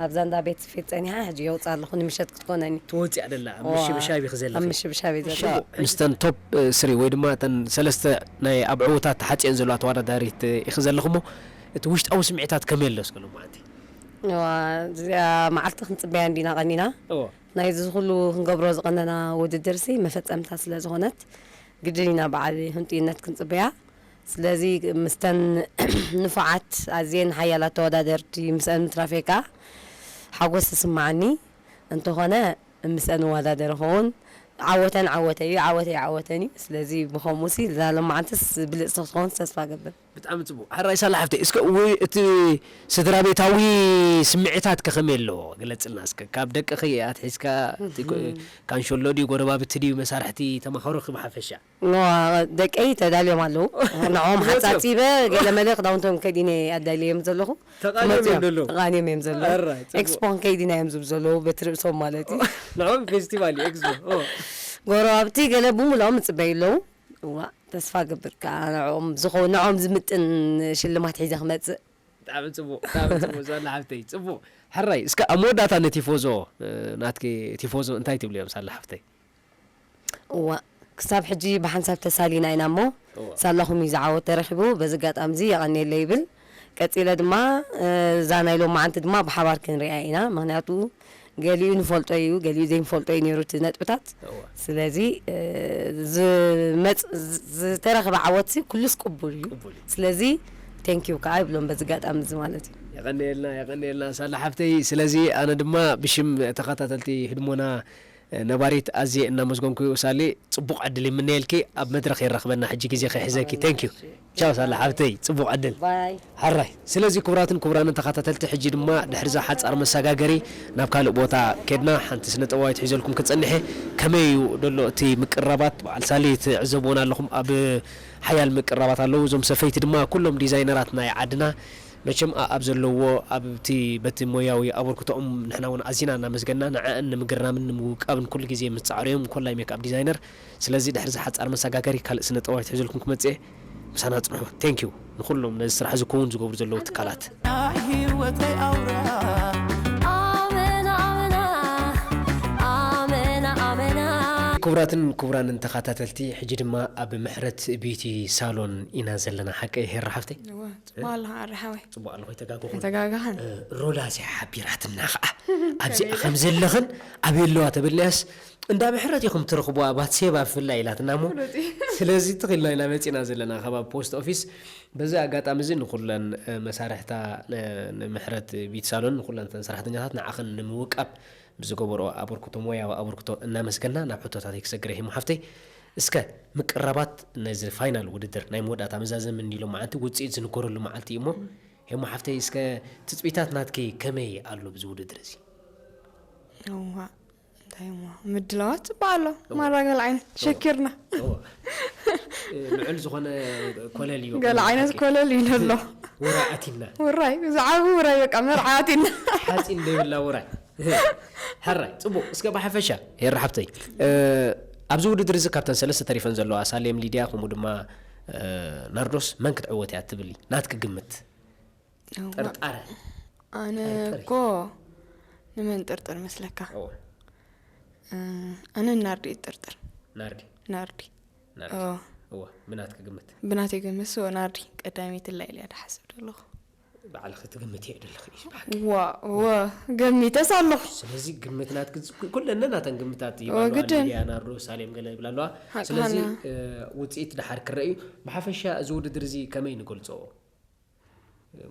ኣብዛ እንዳ ቤት ስፌት ፀኒሓ ሕጂ የውፅኣ ኣለኹ ንምሸት ክትኮነኒ። ትወፅያ ደላ ኣብ ምሽብሻብ ኢኺ ዘለኺ። ኣብ ምሽብሻብ እየ ዘለኹ። ምስተን ቶፕ ስሪ ወይ ድማ እተን ሰለስተ ናይ ኣብ ዕውታት ተሓፅየን ዘለዋ ተወዳዳሪት ኢኺ ዘለኺ እሞ እቲ ውሽጣዊ ስምዒታት ከመይ ኣሎ እስከ ሎማዓንቲ? እዋ እዚኣ መዓልቲ ክንፅበያ እንዲና ቀኒና። እዎ። ናይዚ ኩሉ ክንገብሮ ዝቐነና ውድድርሲ መፈጸምታ ስለ ዝኾነት ግድን ኢና በዓል ህንጡይነት ክንጽበያ። ስለዚ ምስተን ንፉዓት ኣዝየን ሓያላት ተወዳደርቲ ምስአን ምትራፈይ ከኣ ሓጎስ ይስምዓኒ። እንተኾነ ምስአን እወዳደር እኸውን ዓወተን ዓወተይ እዩ፣ ዓወተይ ዓወተን እዩ። ስለዚ ብኸምኡሲ እዛ ሎማዓንትስ ብልጽቲ ክትኸውን ተስፋ እገብር። ብጣዕሚ ጽቡቅ። ሕራይ ሳላ ሓፍተይ፣ እስከ ው-፣ እቲ ስድራ ቤታዊ ስምዒታት ከ ከመይ ኣሎ? ግለጽልና እስከ። ካብ ደቅኺ ኣትሒዝካ፣ እቲ ጎ-፣ ካንሸሎ ድዩ፣ ጎረባብቲ ድዩ፣ መሳርሕቲ ተማሃሮኺ ብሓፈሻ? እዋ፣ ደቀይ ተዳልዮም ኣለዉ። ንዕኦም ሓጻጺበ፣ ገለ መለ ክዳውንቶም ከዲነ ኣዳልዮም ዘለኹ። ተቓንዮም እዮም ክመጹ ዘለዉ። ተቓንዮም እዮም ዘለዉ። ሕራይ፣ ጽቡቅ። ኤክስፖ ክንከይድ ኢና እዮም ዝብሉ ዘለዉ፣ በቲ ርእሶም ማለት እዩ። ንዕኦም ፌስቲቫል እዩ፣ ኤክስፖ። ኦ። ጎረባብቲ ገለ ብምልኦም ይጽበዩ ኣለዉ። እዋ፣ ተስፋ እገብር ከኣ ንዕኦም ዝኸውን፣ ንዕኦም ዝምጥን ሽልማት ሒዘ ክመጽእ። ብጣዕሚ ጽቡቕ፣ ብጣዕሚ ጽቡቕ ሳላ ሓፍተይ፣ ጽቡቕ። ሕራይ፣ እስከ ኣብ መወዳእታ ንቲፎዞ፣ እ፣ ናትኪ ቲፎዞ እንታይ ትብልዮም ሳላ ሓፍተይ? እዋ፣ ክሳብ ሕጂ ብሓንሳብ ተሳሊና ኢና እሞ፣ እዋ። ሳላኹም እዩ ዝዓወት ተረኺቡ፣ በዚ ኣጋጣሚ እዚ የቐንየለይ ይብል። ቀጺለ ድማ፣ እ፣ እዛ ናይ ሎማዓንቲ ድማ ብሓባር ክንሪኣ ኢና፣ ምኽንያቱ ገሊኡ ንፈልጦ እዩ፣ ገሊኡ ዘይንፈልጦ እዩ ነይሩ እቲ ነጥብታት። እዋ። ስለዚ፣ እ፣ ዝመጽ-፣ ዝ-፣ ዝተረኽበ ዓወትሲ ኩሉስ ቅቡል እዩ። ቅቡል እዩ። ስለዚ፣ ቴንኪዩ ከኣ ይብሎም በዚ ኣጋጣሚ እዚ ማለት እዩ። የቐንየልና፣ የቐንየልና ሳላ ሓፍተይ። ስለዚ፣ ኣነ ድማ ብሽም ተኸታተልቲ ህድሞና ነባሪት ኣዝየ እናመስገንኩ ሳሊ ጽቡቕ ዕድል ይምነየልኪ። ኣብ መድረኽ የራኽበና ሕጂ ግዜ ከይሕዘኪ። ቴንክ ዩ። ቻው ሳላ ሓብተይ፣ ጽቡቕ ዕድል። ባይ። ሕራይ። ስለዚ ክቡራትን ክቡራንን ተኸታተልቲ፣ ሕጂ ድማ ድሕሪ እዛ ሓጻር መሰጋገሪ ናብ ካልእ ቦታ ከድና ሓንቲ ስነ ጥበባዊት ሒዘልኩም ክጸንሕ እየ። ከመይ እዩ ደሎ እቲ ምቅራባት? በዓል ሳሊ ትዕዘብዎን ኣለኹም፣ ኣብ ሓያል ምቅራባት ኣለዉ። እዞም ሰፈይቲ ድማ ኩሎም ዲዛይነራት ናይ ዓድና መቸም ኣብ ዘለዎ ኣብቲ በቲ ሞያዊ ኣበርክቶኦም ንሕና እውን ኣዚና እናመስገና ንዕእን ንምግራምን ንምውቃብን ኩሉ ግዜ ምስ ጻዕሩ እዮም። ኮላይ ሜክኣፕ ዲዛይነር። ስለዚ ድሕሪ ዝሓጻር መሰጋገሪ ካልእ ስነ ጥበባዊ ትሕዘልኩም ክመጽእ ምሳና ጽንሑ። ቴንኪዩ ንኹሎም ነዚ ስራሕ ዝከውን ዝገብሩ ዘለዉ ትካላት። ህይወተይ ኣውራ ኣመና ኣመና ኣመና ኣመና። ክቡራትን ክቡራንን ተኸታተልቲ፣ ሕጂ ድማ ኣብ ምሕረት ቢዩቲ ሳሎን ኢና ዘለና። ሓቀይ ሄራ ሓፍተይ? እወ፣ ጽቡቕ ኣለኻ ኣረ ሓወይ። ጽቡቕ ኣለኹ፣ ኣይተጋገኹን። ኣይተጋገኻን። ሮላስ ሓቢራትና ኸዓ ኣብዚኣ ከም ዘለኽን ኣበይ ኣለዋ ተበልያስ እንዳ ምሕረት ኢኹም ትረኽብዋ ባትሴባ ብፍላይ ኢላትና እሞ። ስለዚ ትኽልና ኢና መፂና ዘለና ከባቢ ፖስት ኦፊስ። በዚ ኣጋጣሚ እዚ ንኩለን መሳርሕታ ንምሕረት ቢዩቲ ሳሎን ንኩለን ተን ሰራሕተኛታት ንዓኽን ንምውቃብ ብዝገበሮ ኣበርክቶ፣ ሞያዊ ኣበርክቶ እናመስገና ናብ ሕቶታተይ ክሰግር እየ። ሄሞ ሓፍተይ፣ እስከ ምቅራባት ነዚ ፋይናል ውድድር ናይ መወዳእታ መዛዘሚ እንዲሎም መዓልቲ ውፅኢት ዝንኮረሉ መዓልቲ እዩ እሞ፣ ሄሞ ሓፍተይ፣ እስከ ትፅቢታት ናትኪ ከመይ ኣሎ ብዚ ውድድር እዚ? እዋ እንታይ እሞ ምድላዋት ጽቡቅ ኣሎ። ማራ ገለ ዓይነት ሸኪርና። እዎ። እ፣ ልዑል ዝኾነ ኮለል እዩ። ገለ ዓይነት ኮለል እዩ ዘሎ። ውራይ ኣቲና። ውራይ ዝዓቢ ውራይ በቃ መርዓ ኣቲና። ሓፂን ዘይብላ ውራይ። ሕራይ፣ ጽቡቕ። እስከ ብሓፈሻ ሄራ ሓፍተይ፣ እ፣ ኣብዚ ውድድር እዚ ካብተን ሰለስተ ተሪፈን ዘለዋ ሳሌም፣ ሊድያ፣ ከምኡ ድማ፣ እ፣ ናርዶስ መን ክትዕወት እያ ትብሊ? ናትኪ ግምት? ጥርጣረ? ኣነ ጥርጥር። እኮ ንመን ጥርጥር መስለካ? እዎ። እ፣ ኣነ ናርዲ ጥርጥር። ናርዲ። ናርዲ። ናርዲ። እዎ። እዎ። ብናትኪ ግምት? ብናተይ ገመት እዎ ናርዲ ቀዳመይቲ ላይ ኢለ ድሓስብ ዘለኹ። ባዕልኺ ትግምት እየ ደለኺ እዩ ባዕልኪ። ዋ፣ እዎ። ገሚተስ ኣለኹ። ስለዚ ግምት ናትኪ፣ ኩ-፣ ኩለን ናተን ግምታት እዎ፣ ይባሉ ግድን። ሊድያ፣ ናርዶ፣ ሳሌም ገለ ይብላ ኣለዋ። ሓቂ ስለዚ ሃና። እ፣ ውፅኢት ድሓር ክረእዩ ብሓፈሻ እዚ ውድድር እዚ ከመይ ንገልፅኦ?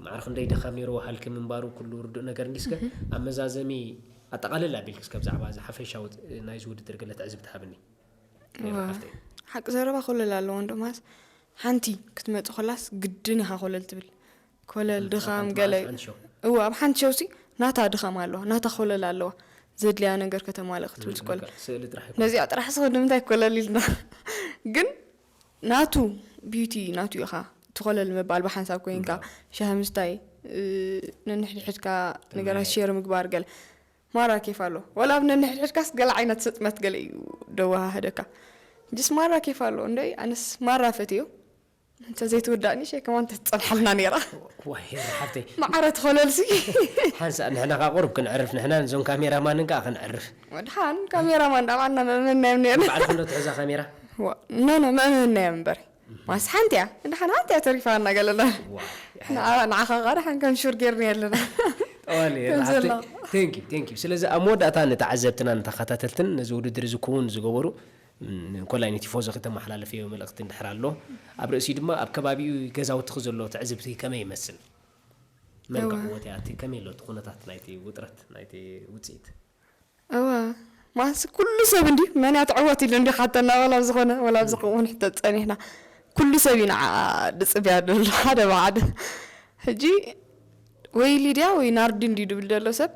ማዕረ ክንደይ ድኻም ነይርዎ፣ ሃልኪ ምንባሩ ኩሉ ርዱእ ነገር እንዲስከ ኣብ መዛዘሚ ኣጠቓልል ኣቢልኪ እስከ ብዛዕባ እዚ ሓፈሻዊ ናይዚ ውድድር ገለ ትዕዝብቲ ሃብኒ። ሄራ ዋ፣ ሓፍተይ። ሓቂ ዘረባ ኮለል ኣለዎ እንዶ ማስ ሓንቲ ክትመጽእ ኮላስ ግድን ኢኻ ኮለል ትብል። ኮለል ድኻም ኣብ ገለ ሓንቲ ሸው። እዎ፣ ኣብ ሓንቲ ሸውሲ ናታ ድኻም ኣለዋ፣ ናታ ኮለል ኣለዋ። ዘድልያ ነገር ከተማልእ ክትብል ትኮል በቃ ስእሊ ጥራሕ ይኮን። ነዚኣ ጥራሕ ስኸ ንምንታይ ኮለል ኢልና ግን ናቱ ቢዩቲ ናቱ ኢኻ ትኾለል ምባል ብሓንሳብ ኮይንካ ሻሂ ምስታይ እ፣ ነንሕድሕድካ ነገራት ሸር ምግባር ገለ ማራ ኬፍ ኣሎ። ወላ ኣብ ነንሕድሕድካስ ገለ ዓይነት ስጥመት ገለ እዩ ደወሃህደካ። ጅስ ማራ ኬፍ ኣሎ እንደይ ኣነስ ማራ ፈትዮ። እንተ ዘይትወዳእኒ ሸይ ከማን ተትጸንሓልና ነይራ። ዋይ ሄራ ሓፍተይ። ማዕረ ትኾለልሲ። ሓንሳእ ንሕና ከኣ ቁሩብ ክንዕርፍ፣ ንሕናን እዞም ካሜራማንን ከኣ ክንዕርፍ። ወድሓን ካሜራማን ዳባና መእመናዮም ነይርና። ባዕልኩም ዶ ትሕዛ ካሜራ? ኖ ኖ መእመናዮም እምበር። ማስ ሓንቲ እያ። እንድሓን ሓንቲ እያ ተሪፋና ገለና። ዋይ። ንዓ- ንዓኻ ኸኣ ደሓን ከም ሹር ጌርና ኣለና። ጠዋሊ ከም ዘሎ። ቴንክ ዩ ቴንክ ዩ። ስለዚ ኣብ መወዳእታ ንተዓዘብትና ንተኸታተልትን ነዚ ውድድር እዚ ክውን ዝገበሩ ም፣ ኮላይ ንቲፎዞ ከተመሓላልፍዮ መልእኽቲ እንድሕር ኣሎ፣ ኣብ ርእሲኡ ድማ ኣብ ከባቢኡ ገዛውትኺ ዘሎ ትዕዝብቲ ከመይ ይመስል? መን እዋ። ክዕወት እያ? እቲ ከመይ ኣሎ እቲ ኩነታት ናይቲ ውጥረት ናይቲ ውፅኢት? እወ ማስ ኩሉ ሰብ እንዲ መን እያ ትዕወት ኢሉ እንዲ ሓተና ወላ ኣብ ዝኾነ ወላ ኣብዚ ከምኡ ንሕተት ጸኒሕና ኩሉ ሰብ እዩ ንዓ ድጽብያ ደሎ ሓደ ብሓደ ሕጂ ወይ ሊድያ ወይ ናርዲ እንዲ ድብል ደሎ ሰብ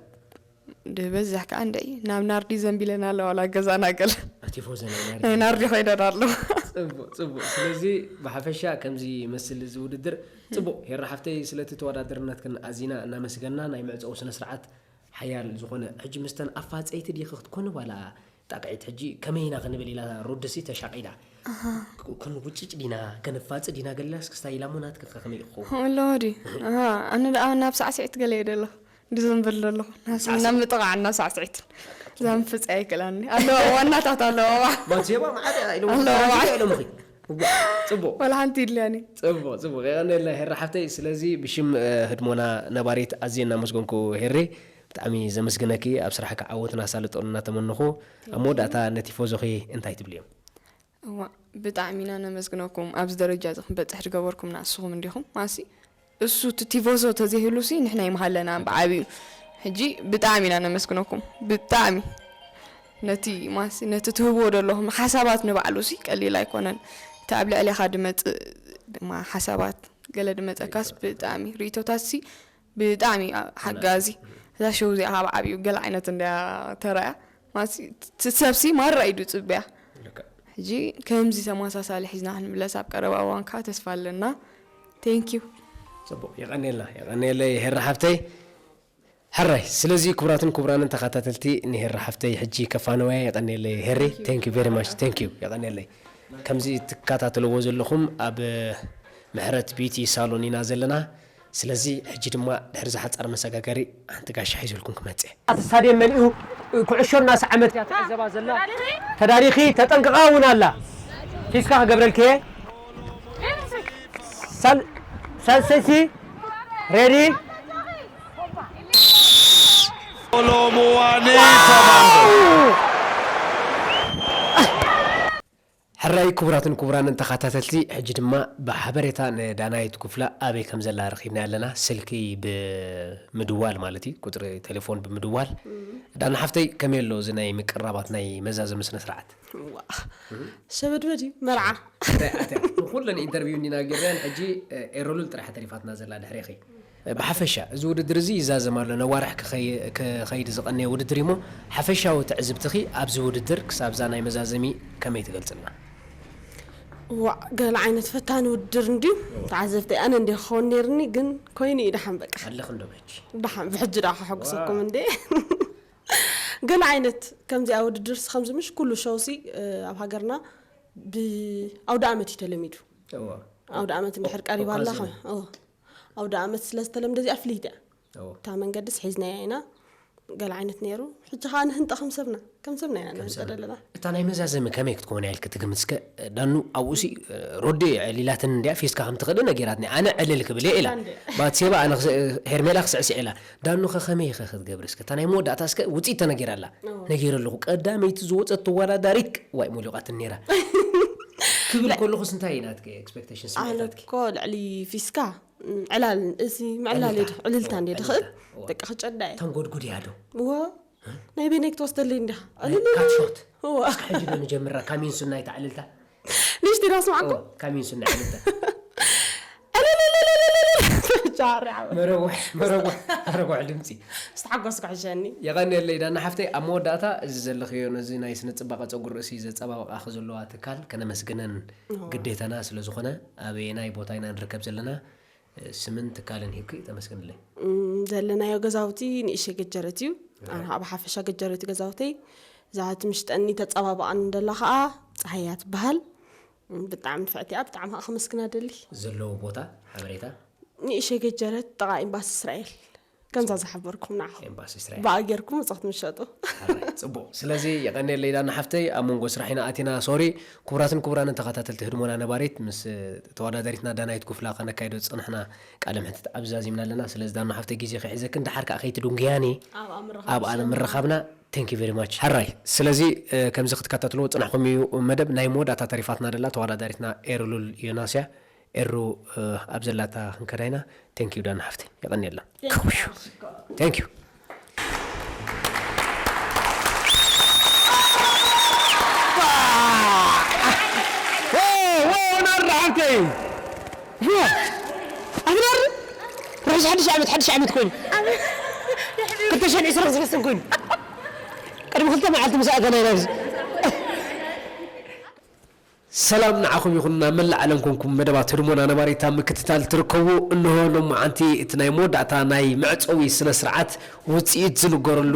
ድበዛሕ ከዓ እንደ ናብ ናርዲ ዘንቢለና ኣለዋ ዋላ ገዛና ገለ ኣቲፎ ዘና ናይ ናርዲ ኮይነን ኣለዋ ጽቡቅ ጽቡቅ። ስለዚ ብሓፈሻ ከምዚ ይመስል እዚ ውድድር። ጽቡቅ ሄራ ሓፍተይ፣ ስለቲ ተወዳደርነትክን ኣዚና እናመስገና ናይ መዕጸዊ ስነ ስርዓት ሓያል ዝኾነ ሕጂ ምስተን ኣፋጸይቲ ዲኺ ክትኮኒ ዋላ ጣቅዒት ሕጂ ከመይ ኢና ክንብል ኢላ ሮድሲ ተሻቂላ። ክንውጭጭ ዲና ከነፋጽ ዲና ገላስ ክስታይ ኢላ እሞ ናትኪ ከ ከመይ ክኸውን? ኣለዎ ድዩ? ኣሃ፣ ኣነ ደኣ ናብ ሳዕስዒት ገለ እየ ደለኹ ድዘንብል ዘለኹ ናብ ምጥቓዕ ናብ ሳዕስዒት ዘንፍፅ ኣይክእላኒ ኣለዋ ዋናታት ኣለዋ ማንሴባ መዓት ኢሎም ኣለዋ። ኢሎምኺ። እዋ፣ ጽቡቅ። ዋላ ሓንቲ ይድልያኒ ጽቡቅ ጽቡቅ፣ የቀንየልና ሄራ ሓፍተይ። ስለዚ ብሽም እ፣ ህድሞና ነባሪት ኣዝየ እናመስገንኩ ሄሬ፣ ብጣዕሚ ዘመስግነኪ። ኣብ ስራሕካ ዓወትን ኣሳልጦን እናተመነኹ፣ ኣብ መወዳእታ ነቲ ፎዞኺ እንታይ ትብልዮም? እዋ ብጣዕሚ ኢና ነመስግነኩም ኣብዚ ደረጃ እዚ ክንበፅሕ ዝገበርኩምና እስኹም እንዲኹም ማሲ እሱ እቲ ቲፎዞ ተዘይህሉ ሲ ንሕና ይምሃለና ብዓብዩ ሕጂ ብጣዕሚ ኢና ነመስግነኩም ብጣዕሚ ነቲ ማሲ ነቲ ትህብዎ ዘለኹም ሓሳባት ንባዕሉ ሲ ቀሊል ኣይኮነን እቲ ኣብ ልዕሌኻ ድመፅእ ድማ ሓሳባት ገለ ድመፀካስ ብጣዕሚ ርእቶታት ሲ ብጣዕሚ ሓጋዚ እዛ ሸው እዚኣ ካብ ዓብዩ ገለ ዓይነት እንድያ ተራያ ማሲ እቲ ሰብሲ ማራ እዩ ድፅብያ ሕጂ ከምዚ ተመሳሳሊ ሒዝና ክንምለስ ኣብ ቀረባ እዋን ከዓ ተስፋ ኣለና thank you ጽቡቕ፣ የቐንየልና፣ የቐንየለይ ሄራ ሓፍተይ። ሕራይ፣ ስለዚ ክቡራትን ክቡራንን ተኸታተልቲ፣ ንሄራ ሓፍተይ ሕጂ ከፋንወያ። የቐንየለይ ሄሪ፣ thank you very much፣ thank you፣ የቐንየለይ። ከምዚ ትከታተልዎ ዘለኹም ኣብ ምሕረት ቢዩቲ ሳሎን ኢና ዘለና። ስለዚ ሕጂ ድማ ድሕሪ ዝሓጻር መሰጋገሪ ሓንቲ ጋሻ ሒዙልኩም ክመጽእ። እቲ ስታድየም መሊኡ ኩዕሾ እናሰዓመት እያ ትዕዘባ ዘላ። ተዳሊኺ ተጠንቅቓ እውን ኣላ። ፊስካ ክገብረልኪ እየ። ሳል-፣ ሳልሰይቲ ሬዲ። ሎምዋኒ ተማንዶ። ሕራይ ክቡራትን ክቡራንን ተኸታተልቲ፣ ሕጂ ድማ ብሓበሬታ ንዳናይት ኩፍላ ኣበይ ከም ዘላ ረኺብና ኣለና። ስልኪ ብምድዋል ማለት እዩ፣ ቁጽሪ ቴሌፎን ብምድዋል። ዳና ሓፍተይ፣ ከመይ ኣሎ እዚ ናይ ምቅራባት ናይ መዛዘሚ ስነ ስርዓት? ዋ፣ ሸበድበድ እዩ መርዓ። እንታይ ኣትያ? ንኹለን ኢንተርቪው እንዲና ጌርናን፣ ሕጂ፣ እ፣ ኤሮሉል ጥራሕ ተሪፋትና ዘላ ድሕሬኺ። ብሓፈሻ፣ እዚ ውድድር እዚ ይዛዘም ኣሎ። ነዋርሕ ክኸይ-፣ ክኸይድ ዝቐነየ ውድድር እዩ እሞ፣ ሓፈሻዊ ትዕዝብትኺ ኣብዚ ውድድር ክሳብ እዛ ናይ መዛዘሚ ከመይ ትገልጽልና? ዋዕ፣ ገለ ዓይነት ፈታኒ ውድድር እንድዩ። እዋ። ተዓዘብተይ ኣነ እንድየ ክኸውን ነይርኒ፣ ግን ኮይኑ እዩ ደሓን በቃ። ኣለኺ እንዶ ብሕጂ? ደሓን፣ ብሕጂ ደኣ ከሐጉሰኩም ዋው። እንዴ። ገለ ዓይነት ከምዚኣ ውድድርሲ ከምዚ ምሽ ኩሉ ሸውሲ፣ እ፣ ኣብ ሃገርና ብኣውደ ኣመት እዩ ተለሚዱ። እዋ። ኣውደ ኣመት እንድሕር ቀሪባ ኣላ ኦካዝን። ከ-፣ እዋ። ኣውደ ኣመት ስለ ዝተለምደ እዚኣ ፍልይቲ እያ። እዎ። እታ መንገድስ ሒዝናያ ኢና። ገለ ዓይነት ነይሩ። ሕጂ ኸኣ ንህንጠ ከም ሰብና፣ ከም ሰብና ኢና ከም ንህንጠ ሰብና። ዘለና። እታ ናይ መዛዘሚ ከመይ ክትከውን እያ ኢልኪ ትግምት እስከ? ዳኑ ኣብኡሲ ሮዲ ዕሊላትን እንድያ ፊስካ ከም ትኽእል ነጊራትኒ። ኣነ ዕልል ክብል እየ ኢላ። ኣንዴ። ባትሴባ ኣነ ክስ-፣ ሄርሜላ ክስዕስዕ ኢላ። ዳኑ ኸ ከመይ ኢኸ ክትገብሪ እስከ? እታ ናይ መወዳእታ እስከ ውጽኢት ተነጊራ ኣላ። እዎ። ነጊረ ኣለኹ። ቀዳመይቲ ዝወጸት ተወዳዳሪት ዋይ ሞሊቋትን ነይራ። ክብል ከለኹስ እንታይ እዩ ናትኪ ኤክስፔክቴሽን ኣነ ስምዒታትኪ? እኮ ልዕሊ ፊስካ ም፣ ዕላል፣ እዚ ምዕላል ዕልልታ። እየ ድ-፣ ዕልልታ እዎ፣ እንድየ ድኽእል። ዕልልታ። እዎ። በቃ ክጨዳ እየ። ተንጎድጉድ እያ ዶ? እዎ። እ? ናይ በይነይ ክትወስደለይ እንዲኻ። ናይ ዕልል። ካት ሾት። እዎ። እስኪ ሕጂ ዶ ንጀምራ? ካሚን ሱናይ ተዕልልታ? ንእሽተይ ዶ ኣስማዕኩም? እዎ፣ ካሚን ሱናይ ዕልልታ። ዕልልልልልልልል። ጃሪ ዓወት። መረዋሕ፣ መረዋሕ፣ መረዋሕ ድምፂ። ዝተሓጎስኩ ሕሸኒ። የቐንየለይ ዳና ሓፍተይ፣ ኣብ መወዳእታ እዚ ዘለኽዮ ነዚ ናይ ስነ ፅባቐ ፀጉሪ ርእሲ ዘፀባበቓኺ ዘለዋ ትካል ከነመስግነን እዎ። ግዴታና ስለ ዝኾነ፣ ኣበየናይ ቦታ ኢና ንርከብ ዘለና? ስምን ትካልን ሂብኪ ተመስግንለይ። እም፣ ዘለናዮ ገዛውቲ ንእሽተይ ገጀረት እዩ። እህ። ኣነ ኣብ ሓፈሻ ገጀረት እዩ ገዛውተይ። እዛ ትምሽጠኒ ተጸባብቓኒ ደላ ኸኣ ጸሃያ ትበሃል። እም፣ ብጣዕሚ ንፍዕቲ እያ፣ ብጣዕሚ ኸኣ ከመስግና ደሊ። ዘለዎ ቦታ ሓበሬታ? ንእሽተይ ገጀረት ጥቓ ኤምባሲ እስራኤል። ከምዛ ዝሓበርኩም ንዓኹም። ኤምባሲ እስራኤል። ብኣ ጌርኩም እዛ ክትምሸጡ። ሓራይ፣ ጽቡቕ። ስለዚ የቐንየለይ ዳና ሓፍተይ፣ ኣብ መንጎ ስራሕ ኢና ኣቲና። ሶሪ፣ ክቡራትን ክቡራንን ተኸታተልቲ ህድሞና ነባሪት፣ ምስ ተወዳዳሪትና ዳናይት ኩፍላ ከነካይዶ ዝጸናሕና ቃለ መሕትት ኣብዚ ዛዚምና ኣለና። ስለዚ ዳና ሓፍተይ ግዜ ከይሕዘክን፣ ደሓር ከኣ ከይትድንጉያኒ ኣብኣ ምርኻብ ኣብኣ ዝሰምዑ። ንምርኻብና፣ thank you very much። ሓራይ፣ ስለዚ፣ እ፣ ከምዚ ክትከታተልዎ ዝጸናሕኩም እዩ መደብ። ናይ መወዳእታ ተሪፋትና ደላ ተወዳዳሪትና ኤርሉል ዮናስ እያ። ኤሩ፣ እ፣ ኣብ ዘላታ ክንከዳ ኢና። Thank you ዳና ሓፍተይ፣ የቐንየልና። Thank you። Thank you። ዎ፣ ዎ፣ ናርዳ ሓፍተይ። ዎ፣ ኣብ ናር ርሑስ ሓድሽ ዓመት፣ ሓድሽ ዓመት ኮይኑ። ክልተ ሽሕን ዕስራን ሰለስተን ኮይኑ። ቅድሚ ክልተ መዓልቲ ምስ ኣተና ኢና ኣብዚ። ሰላም ንዓኹም ይኹን፣ ናብ መላእ ዓለም ኮንኩም መደባት ህድሞና ነባሪት ኣብ ምክትታል ትርከቡ። እንሆ ሎማዓንቲ እቲ ናይ መወዳእታ ናይ መዕጸዊ ስነ ስርዓት ውጽኢት ዝንገረሉ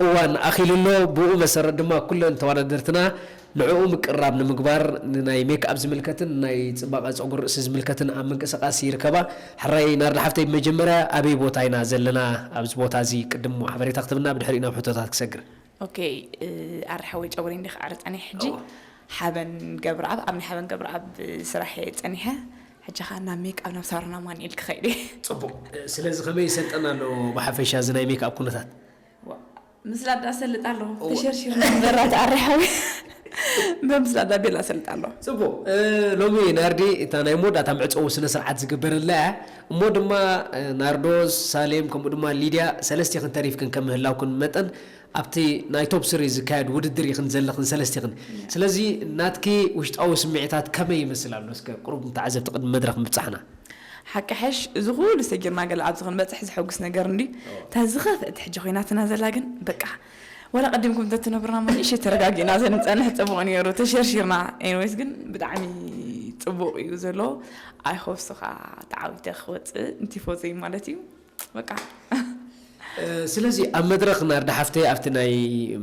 እዋን ኣኺሉ ኣሎ። ብኡ መሰረት ድማ ኩለን ተወዳደርትና ንዕኡ ምቅርራብ ንምግባር ንናይ ሜክኣፕ ዝምልከትን ናይ ጽባቐ ጸጉሪ ርእሲ ዝምልከትን ኣብ ምንቅስቓስ ይርከባ። ሕራይ ናርዳ ሓፍተይ፣ ብመጀመርያ ኣበይ ቦታ ኢና ዘለና? ኣብዚ ቦታ እዚ ቅድም ሓበሬታ ክትብና፣ ብድሕሪኡ ናብ ሕቶታት ክሰግር። ኦኬ፣ እ፣ ኣረ ሓወይ ጨጉረይ እንዲየ ክዓርጸኒ ሕጂ። እዋ። ሓበን ገብረኣብ፣ ኣብ ናይ ሓበን ገብረኣብ ስራሕ እየ ጸኒሐ። ሕጂ ኸኣ ናብ ሜክኣፕ ናብ ሳሮን ኣማኑኤል ክኸይድ እየ። ጽቡቕ። እ፣ ስለዚ ከመይ ይሰልጠና ኣሎ ብሓፈሻ እዚ ናይ ሜክኣፕ ኩነታት? ዋ፣ ምስላ ዳ ሰልጥ ኣሎ። እዋ። ተሸርሺርና እምበር ኣረ ሓወይ። እምበር ምስላ ዳ ቤላ ሰልጥ ኣሎ። ጽቡቕ። እ፣ ሎሚ ናርዲ እታ ናይ መወዳእታ መዕጸዊ ስነ ስርዓት ዝግበረላ እያ። እሞ ድማ፣ እ፣ ናርዶስ፣ ሳሌም፣ ከምኡ ድማ ሊድያ ሰለስቲኽን ተሪፍክን ከም ምህላውክን መጠን ኣብቲ ናይ ቶፕ ስሪ ዝካየድ ውድድር ኢኽን ዘለኽን ሰለስቲኽን። እያ። ስለዚ ናትኪ ውሽጣዊ ስምዒታት ከመይ ይመስል ኣሎ? እስከ ቁሩብ ንተዓዘብቲ ቅድሚ መድረኽ ምብጻሕና። ሓቂ ሓሽ፣ እዚ ኩሉ ሰጊርና ገለ ኣብዚ ክንበጽሕ ዘሐጉስ ነገር እንዲ። እዎ። እታ ዝኸፍአት ሕጂ ኮይናትና ዘላ ግን፣ በቃ፣ ዋላ ቀዲምኩም እንተትነግሩና እሞ ንእሽተይ ተረጋጊእና ዘንጸንሕ ጽቡቕ ነይሩ፣ ተሸርሺርና። ኤኒዌይስ ግን ብጣዕሚ ጽቡቕ እዩ ዘሎ። I hope ሱ ከዓ ተዓዊተ ክወፅእ ንቲፎዘይ ማለት እዩ። በቃ እ፣ ስለዚ ኣብ መድረኽ ናርዳ ሓፍተይ ኣብቲ ናይ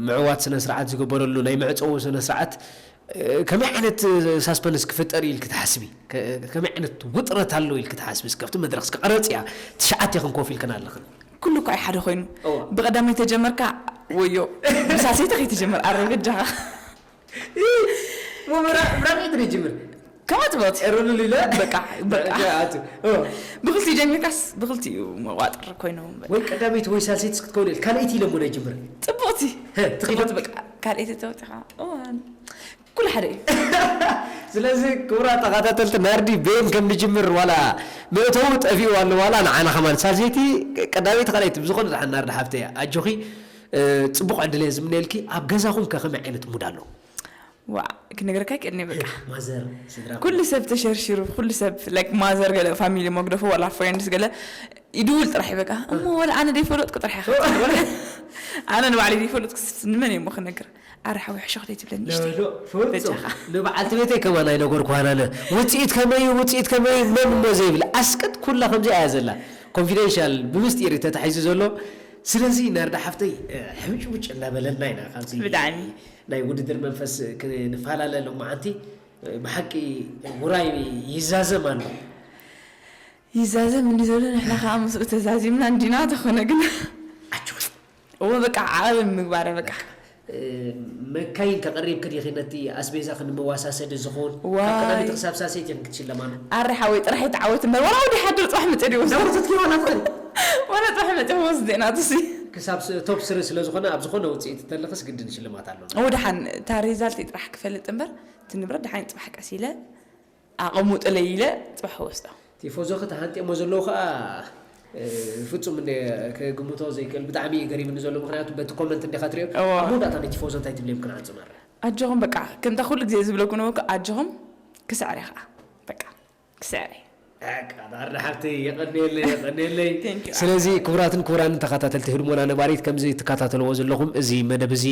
ምዕዋት ስነ ስርዓት ዝገበረሉ ናይ መዕፀዊ ስነ ስርዓት እ፣ ከመይ ዓይነት ሳስፐንስ ክፍጠር እዩ ኢልክ ትሓስቢ? ከ- ከመይ ዓይነት ውጥረት ኣሎ ኢልክ ትሓስቢ? እስከ ኣብቲ መድረኽ እስከ ቀረፅ እያ ትሽዓተ ኢኽን ኮፍ ኢልክን ኣለኽን። ኩሉ እኳ እዩ ሓደ ኮይኑ እዋ። ብቐዳመይ ተጀመርካ ወዮ ብሳሰይቲ ከይትጀምር ኣረ በጃኻ ብራብዒት ንጅምር ከማት ቦት ሩሉሉ ኢለ በቃ በቃ ኣቱ ኦ። ብክልቲኡ ጀሚርካስ ብክልቲኡ መዋጥር ኮይኑ ወይ ቀዳመይቲ ወይ ሳልሰይቲ ክትከውን ኢል ካልኣይቲ ኢለ ሞ ናይ ጅምር ጽቡቕቲ እ፣ ትኽኢል። ጽቡቕቲ በቃ ካልኣይቲ ተወጥኻ እዋን ኩሉ ሓደ እዩ ስለዚ ክቡራት ተኸታተልቲ ናርዲ ቤን ከም ንጅምር ዋላ መእተዊ ጠፊኡ ኣሎ ዋላ ንዓና ከማን ሳልሰይቲ ቀዳመይቲ ካልኣይቲ ብዝኾነ ድሓን ናርዲ ሓፍተይ ኣጆኺ እ፣ ጽቡቕ ዕድል እየ ዝምነየልኪ። ኣብ ገዛኹም ከ ከመይ ዓይነት ሙድ ኣሎ? ዋ ክነገረካ ይክእልኒ በቃ ማዘር ስድራ ኩሉ ሰብ ተሸርሽሩ ኩሉ ሰብ like ማዘር ገለ ፋሚሊ መግደፎ ዋላ ፍሬንድስ ገለ ይድውል ጥራሕ እዩ በቃ እሞ ዋላ ኣነ ደይፈለጥኩ ጥራሕ ኢኻ ትብል። ኣነ ንባዕለይ ደይፈለጥኩ ንመን እየ እሞ ክነግር ኣረ ሓወይ ሕሾኽ ደይትብለኒ ንእሽተይ ዶ ፍጹም በጃኻ ንበዓልቲ ቤተይ ከማን ኣይነገርኩሃን ኣነ ውፅኢት ከመይ እዩ ውፅኢት ከመይ እዩ መን እሞ ዘይብል ኣስቅጥ ኩላ ከምዚ እያ ዘላ ኮንፊደንሻል ብምስጢር እዩ ተታሒዙ ዘሎ። ስለዚ ናርዳ ሓፍተይ ሕምጭምጭ እናበለልና ኢና ካብዚ ብጣዕሚ ናይ ውድድር መንፈስ ክንፈላለ ሎማዓንቲ ብሓቂ ውራይ ይዛዘም ኣሎ። ይዛዘም እንዲ ዘሎ ንሕና ከዓ ምስኡ ተዛዚምና እንዲና ተኾነ ግን ኣጆኺ እዎ በቃ ዓቐብ ምግባረ በቃ መካይን ከቕሪብክ ዲኺ ነቲ ኣስቤዛ ክንመዋሳሰዲ ዝኾን ዋይ። ካብ ቀዳሚት ክሳብ ሳሰይቲ ኢኽን ክትሽለማ ነው። ኣረ ሓወይ ጥራሕ ይተዓወት እምበር ዋላ ወዲ ሓድር ፅባሕ መፅእ ድወስ ዳቦ ተትኪ ዋላ ትኽእል ዋላ ፅባሕ መፅእ ወስደ ናቱሲ ክሳብ ስ- ቶፕ ስሪ ስለ ዝኾነ ኣብ ዝኾነ ውፅኢት ተለኽስ ግድን ሽልማት ኣሎ። ወድሓን እታ ሪዛልት ጥራሕ ክፈልጥ እምበር እቲ ንብረት ድሓን ፅባሕ ቀስ ኢለ ኣቐሙጥለይ ኢለ ፅባሕ ወስዶ ቲፎዞ ከተሃንጥየሞ ዘለዉ ከዓ እ፣ ፍጹም እንደ ክግምቶ ዘይክእል ብጣዕሚ እዩ ገሪምኒ ዘሎ። ምክንያቱ በቲ ኮመንት እንዲኻ ትሪኦ እዋ። ኣብ መወዳእታ ነቲ ቲፎዞ እንታይ ትብልዮም ክንዓጽ ማረ። ኣጆኹም በቃ ከምታ ኩሉ ግዜ ዝብለኩም ነበርኩ ኣጆኹም ክስዕር እየ ከዓ በቃ ክስዕር እየ ኣረ ሓብተይ የቐንየለይ የቐንየለይ። Thank you. ስለዚ ክቡራትን ክቡራንን ተኸታተልቲ ህድሞና ነባሪት ከምዚ ትከታተልዎ ዘለኹም እዚ መደብ እዚ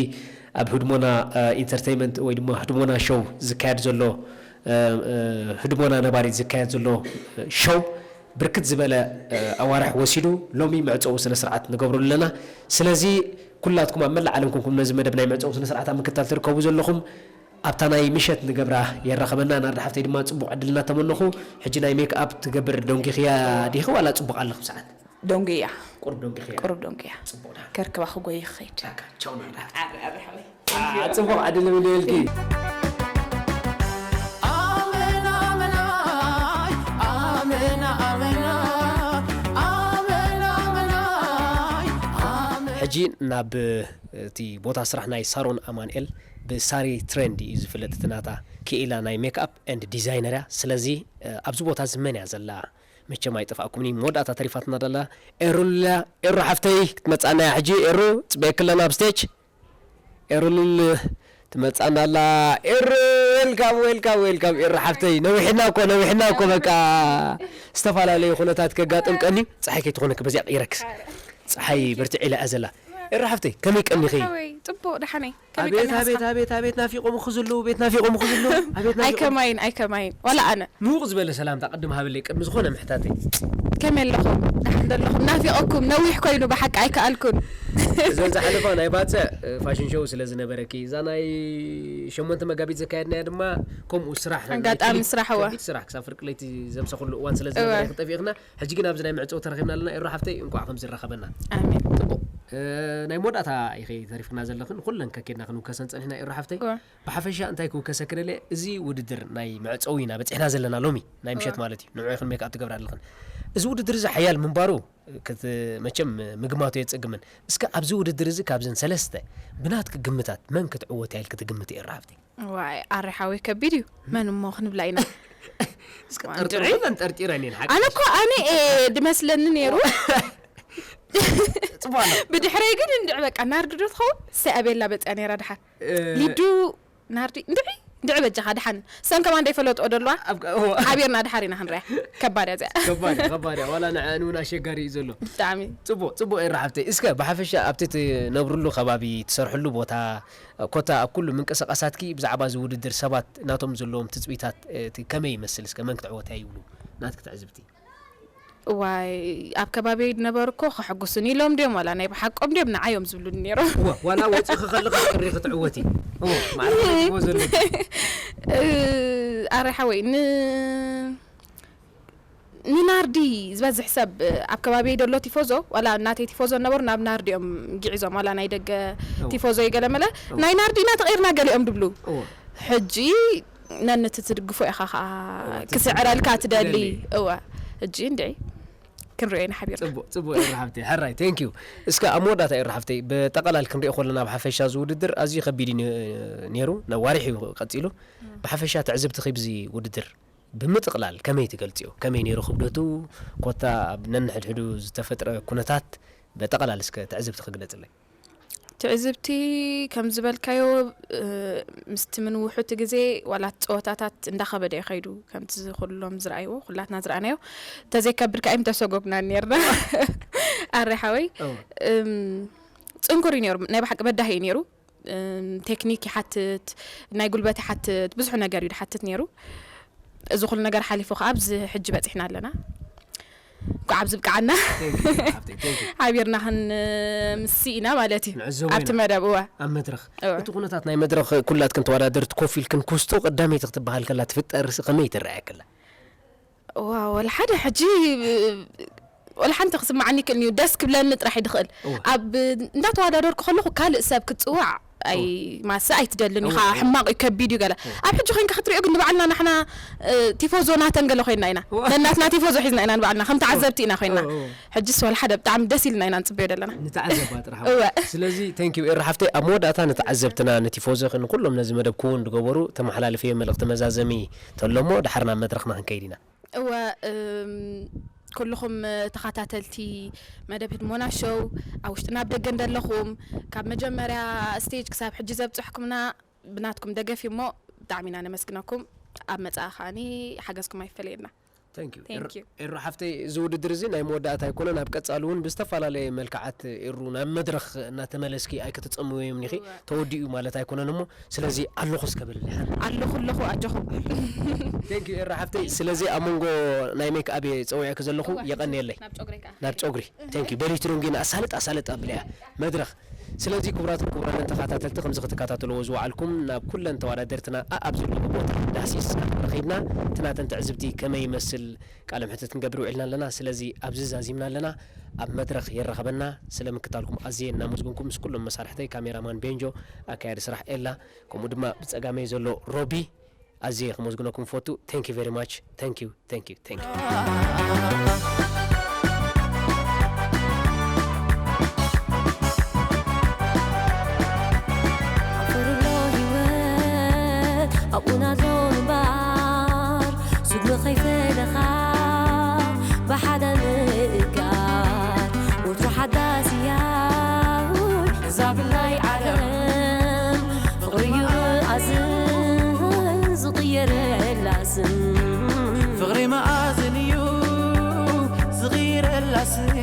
ኣብ ህድሞና እ፣ ኢንተርቴይንመንት ወይ ድማ ህድሞና ሾው ዝካየድ ዘሎ እ፣ እ፣ ህድሞና ነባሪት ዝካየድ ዘሎ እ፣ ሾው ብርክት ዝበለ እ፣ ኣዋርሕ ወሲዱ ሎሚ መዕፀዊ ስነ ስርዓት ንገብረሉ ኣለና። ስለዚ ኩላትኩም ኣብ መላእ ዓለም ኮንኩም ነዚ መደብ ናይ መዕፀዊ ስነ ስርዓት ኣብ ምክትታል ትርከቡ ዘለኹም ኣብታ ናይ ምሸት ንገብራ የራኸበና። ናርዳ ሓፍተይ ድማ ፅቡቕ ዕድል እናተመነኹ ሕጂ ናይ ሜክ ኣፕ ትገብር ደንጊኽያ ዲኺ ዋላ ፅቡቕ ኣለኹ ሰዓት ደንጉያ ቁሩብ ደንጊኽያ ቁሩብ ደንጉያ ፅቡቕ ዳ ከርክባ ክጎይ ይኸይድ ዳካ ቻው ናርዳ ዓረ ዓረ ሓወይ አ፣ ፅቡቕ ዕድል ምንየልኪ ኣመና ኣመናይ ኣመና ኣመናይ ኣመና ኣመና ኣመና ሕጂ ናብ እቲ ቦታ ስራሕ ናይ ሳሮን ኣማንኤል ብሳሪ ትሬንድ እዩ ዝፍለጥ እቲ ናታ ክኢላ ናይ ሜክኣፕ ኤንድ ዲዛይነር እያ። ስለዚ እ፣ ኣብዚ ቦታ እዚ መን እያ ዘላ? መቸም ኣይጠፍኣኩምኒ። መወዳእታ ተሪፋትና ደላ ኤሩላ ኤሩ ሓፍተይ ክትመጻና እያ ሕጂ። ኤሩ ጽበየክ ኣለና ኣብ ስቴጅ። ኤሩሉል ትመጻና ኣላ። ኤሩ ዌልካም ዌልካም ዌልካም ኤሩ ሓፍተይ። ነዊሕና እኮ ነዊሕና እኮ በቃ ዝተፈላለዩ ኩነታት ከጋጥም ቀኒ። ጸሓይ ከይትኾነክ በዚኣ ቀይረክ። ጸሓይ በርትዕ ኢላ እያ ዘላ። ኤሩ ሓፍተይ ከመይ ቀኒኺ? ሓወይ ጽቡቕ ደሓነይ ከመይ ኣቤት ቀኒኻ ኣቤት እስኻ? ኣቤት ኣቤት ናፊቆምኺ ዘለዉ ቤት ናፊቆምኺ ዘለዉ ኣቤት ናፊቆም ኣይከማይን ኣይከማይን ዋላ ኣነ ምውቕ ዝበለ ሰላምታ ቅድም ሃብለይ ቅድሚ ዝኾነ ምሕታተይ ከመይ ኣለኹም ደሓን ደለኹም ናፊቐኩም ነዊሕ ኮይኑ ብሓቂ ኣይከኣልኩን እዘን ዝሓለፋ ናይ ባፅዕ ፋሽን ሾው ስለ ዝነበረኪ እዛ ናይ ሸሞንተ መጋቢት ዘካየድናያ ድማ ከምኡ ስራሕ ናይ ኣጋጣሚ ክሊፕ ስራሕ እዋ። ከቢድ ስራሕ ክሳብ ፍርቂ ለይቲ ዘምሰኽሉ እዋን ስለ ዝነበረ እዋ። ክጠፊእኽና ሕጂ ግን ኣብዚ ናይ ምዕፀው ተረኺብና ኣለና ኤሮ ሓፍተይ እንኳዕ ከም ዝረኸበና ኣሜን ፅቡቕ እ፣ ናይ መወዳእታ ኢኺ ተሪፍክና ዘለኽን ኩለን ከኬድና ክንውከሰን ፀኒሕና ኤሮ ሓፍተይ እዋ። ብሓፈሻ እንታይ ክውከሰ ክደለ እዚ ውድድር ናይ መዕፀዊ ኢና በፂሕና ዘለና ሎሚ ናይ ምሸት እዋ። ማለት እዩ ንዑ ኢኽን ሜክኣፕ ትገብራ ኣለኽን እዚ ውድድር እዚ ሓያል ምንባሩ ክት- መቸም ምግማቱ የፀግምን እስከ ኣብዚ ውድድር እዚ ካብዘን ሰለስተ ብናትክ ግምታት መን ክትዕወት እያ ኢልክ ትግምት ኤሮ ሓፍተይ ዋይ ኣረ ሓወይ ከቢድ እዩ መን እሞ ክንብላ ኢና እስከ ዋን ጠርጥሩ ድዒ? ኩለን ጠርጢረን እየን ሓቂ ኣነ እኮ ኣነ እ፣ ድመስለኒ ነይሩ ፅቡቅ ኣሎ ብድሕረይ ግን እንድዕ በቃ ናርዲ ዶ ትኸውን ሰኣቤላ በፅያ ነይራ ድሓር ሊዱ ናርዲ እንድዒ ድዒ በጃኻ ደሓን ሰን ከማን ደይፈለጥኦ ደልዋ ኣብ እዎ ሓቢርና ድሓር ኢና ክንሪያ። ከባድ እያ እዚኣ። ከባድ እዩ፣ ከባድ እዩ። ዋላ ንዓኣን እውን ኣሸጋሪ እዩ ዘሎ። ብጣዕሚ። ጽቡቕ፣ ጽቡቕ ኤራ ሓብተይ። እስከ ብሓፈሻ ኣብቲ ትነብርሉ ከባቢ፣ ትሰርሕሉ ቦታ፣ ኮታ ኣብ ኩሉ ምንቅስቓሳትኪ ብዛዕባ እዚ ውድድር ሰባት ናቶም ዘለዎም ትጽቢታት፣ እቲ ከመይ ይመስል? እስከ መን ክትዕወት እያ ይብሉ? ናትኪ ትዕዝብቲ። እዋይ፣ ኣብ ከባቢየይ ዝነበሩ እኮ ከሐጉሱኒ ኢሎም ድዮም ዋላ ናይ ብሓቆም ድዮም ንዓይ እዮም ዝብሉኒ ነይሮም። እወ፣ ዋላ ወጺኺ ከለኺ ትቅሪ ክትዕወቲ። እወ፣ ማዕረ ክትዕወ ዘለኪ። እ፣ ኣረ ሓወይ፣ ን-፣ ንናርዲ ዝበዝሕ ሰብ ኣብ ከባቢየይ ዘሎ ቲፎዞ፣ ዋላ ናተይ ቲፎዞ ነበሩ ናብ ናርዲ እዮም ግዒዞም፣ ዋላ ናይ ደገ እወ። ቲፎዞ ይገለመለ፣ እወ። ናይ ናርዲ ኢና ተቐይርና ገሊኦም ድብሉ። እወ። ሕጂ ነንቲ ትድግፎ ኢኻ ኸዓ እወ፣ ክስዕረልካ ትስዕረልካ ትደሊ። ትደሊ። እወ፣ ሕጂ እንድዒ ክንሪኦ ኢና ሓቢርና። ጽቡቕ፣ ጽቡቕ ኤራ ሓብተይ። ሕራይ፣ thank you። እስከ ኣብ መወዳእታ ኤራ ሓብተይ፣ ብጠቐላል ክንሪኦ ከለና ኣብ ሓፈሻ እዚ ውድድር ኣዝዩ ከቢድ እዩ ነ-፣ ነይሩ፣ ነዋሪሕ እዩ ቀጺሉ። ብሓፈሻ ትዕዝብትኺ ብዚ ውድድር ብምጥቕላል ከመይ ትገልጽዮ? ከመይ ነይሩ ክብደቱ? ኮታ ኣብ ነንሕድሕዱ ዝተፈጥረ ኩነታት ብጠቐላል እስከ ትዕዝብትኺ ግለጽለይ። ትዕዝብቲ ከም ዝበልካዮ፣ እ፣ ምስቲ ምንውሑ እቲ ግዜ ዋላ እቲ ጸወታታት እንዳኸበደ እዩ ከይዱ። ከምቲ ኩሎም ዝረኣይዎ፣ ኩላትና ዝረኣናዮ፣ እንተዘይከብድ ከኣ ኣይምተሰጎግናን ነይርና። ኣረ ሓወይ፣ እወ። እም፣ ጽንኩር እዩ ነይሩ። ናይ ብሓቂ በዳሂ እዩ ነይሩ። እም፣ ቴክኒክ ይሓትት፣ ናይ ጉልበት ይሓትት፣ ብዙሕ ነገር እዩ ዝሓትት ነይሩ። እዚ ኩሉ ነገር ሓሊፉ ከኣ ኣብዚ ሕጂ በጺሕና ኣለና። እንኳዕ ኣብዚ ብቅዓና። Thank you፣ ሓብተይ፣ thank you። ሓቢርና ክንምስእ ኢና ማለት እዩ። ንዕዘቦ ኣብቲ ኢና። መደብ፣ እወ። ኣብ መድረኽ። እወ። እቲ ኩነታት ናይ መድረኽ ኩላትክን ተወዳደርቲ ኮፍ ኢልክን ኩስቶ ቀዳመይቲ ክትበሃል ከላ ትፍጠር ርእሲ ከመይ ትረኣየክላ? ዋው፣ ወላ ሓደ ሕጂ፣ ወላ ሓንቲ ክስምዓኒ ይክእል እዩ። ደስ ክብለኒ ጥራሕ እዩ ድኽእል። እወ። ኣብ እንዳተወዳደርኩ ከለኹ ካልእ ሰብ ክትጽዋዕ ኣይ፣ እወ። ማሰ ኣይትደልን እወ፣ ኢኻ፣ እወ። ሕማቕ እዩ፣ ከቢድ እዩ ገለ። እወ። ኣብ ሕጂ ኮይንካ ክትሪኦ ግን ንባዕልና ናሕና፣ እ፣ ቲፎዞ ናተን ገለ ኮይንና ኢና። እወ። ነናትና ቲፎዞ ሒዝና ኢና ንባዕልና፣ ከም ተዓዘብቲ ኢና ኮይንና። እወ፣ እወ። ሕጅስ ወላ ሓደ ብጣዕሚ ደስ ኢልና ኢና ንጽበዮ ዘለና። ንተዓዘባ ጥራሕ። እወ። ስለዚ፣ thank you ኤራ ሓፍተይ፣ ኣብ መወዳእታ ንተዓዘብትና፣ ንቲፎዞ ይኹን ንኩሎም ነዚ መደብ ክውን ዝገበሩ ተመሓላልፍዮ መልእኽቲ መዛዘሚ ተሎሞ፣ ድሓር ናብ መድረኽና ክንከይድ ኢና። እወ፣ እም፣ ኩልኹም ተኸታተልቲ መደብ ህድሞና ሾው፣ ኣብ ውሽጥን ኣብ ደገን ዘለኹም፣ ካብ መጀመርያ ስቴጅ ክሳብ ሕጂ ዘብጽሕኩምና ብናትኩም ደገፍ እዩ እሞ፣ ብጣዕሚ ኢና ነመስግነኩም። ኣብ መጻኢ ከኣኒ ሓገዝኩም ኣይፈለየና። Thank you። Thank you። ኤሩ ሓፍተይ፣ እዚ ውድድር እዚ ናይ መወዳእታ ኣይኮነን። ኣብ ቀጻሊ እውን ብዝተፈላለየ መልክዓት ኤሩ ናብ መድረኽ እናተመለስኪ ኣይክትጸምወዮም ኢኺ። እወ። ተወዲኡ ማለት ኣይኮነን እሞ፣ ስለዚ ኣለኹ እስከ በልልይ ሓን። ኣለኹ ኣለኹ፣ ኣጆኹም። Thank you ኤሩ ሓፍተይ። ስለዚ ኣብ መንጎ ናይ ሜክ ኣፕ እየ ጸዊዐኪ ዘለኹ፣ እወ፣ የቐንየለይ። ናብ ጨጉረይ ከኣ። ናብ ጨጉሪ። Thank you። በሪቱ ዶንጌና ኣሳልጥ ኣሳልጥ ኣብልያ መድረኽ። ስለዚ ክቡራትን ክቡራንን ተኸታተልቲ፣ ከምዚ ክትከታተልዎ ዝወዓልኩም ናብ ኩለን ተወዳደርትና ኣኣብ ዘለዎ ቦታ ዳህሲስና ክንረኺብና፣ እቲ ናተን ትዕዝብቲ ከመይ ይመስል ቃለ ምሕትት ክንገብር ውዒልና ኣለና። ስለዚ ኣብዚ ዛዚምና ኣለና። ኣብ መድረኽ የራኸበና። ስለ ምክታልኩም ኣዝየ እናመስግንኩም፣ ምስ ኩሎም መሳርሕተይ፣ ካሜራማን ቤንጆ፣ ኣካያዲ ስራሕ ኤላ፣ ከምኡ ድማ ብጸጋመይ ዘሎ ሮቢ፣ ኣዝየ ከመስግነኩም ፈቱ። Thank you very much። Thank you፣ thank you፣ thank you። ኣፍርሎ ህይወት ኣብኡ ናሎ ምንባር፣ ስጉሚ ከይፈለኻ ብሓደ ምእጋር፣ ወትሩ ሓዳስ እያ እዛ ብላይ ዓለም። ፍቕሪ እዩ መኣዝን ዝቕየረላ ስም። ፍቕሪ መኣዝን እዩ ዝቕየረላ ስም።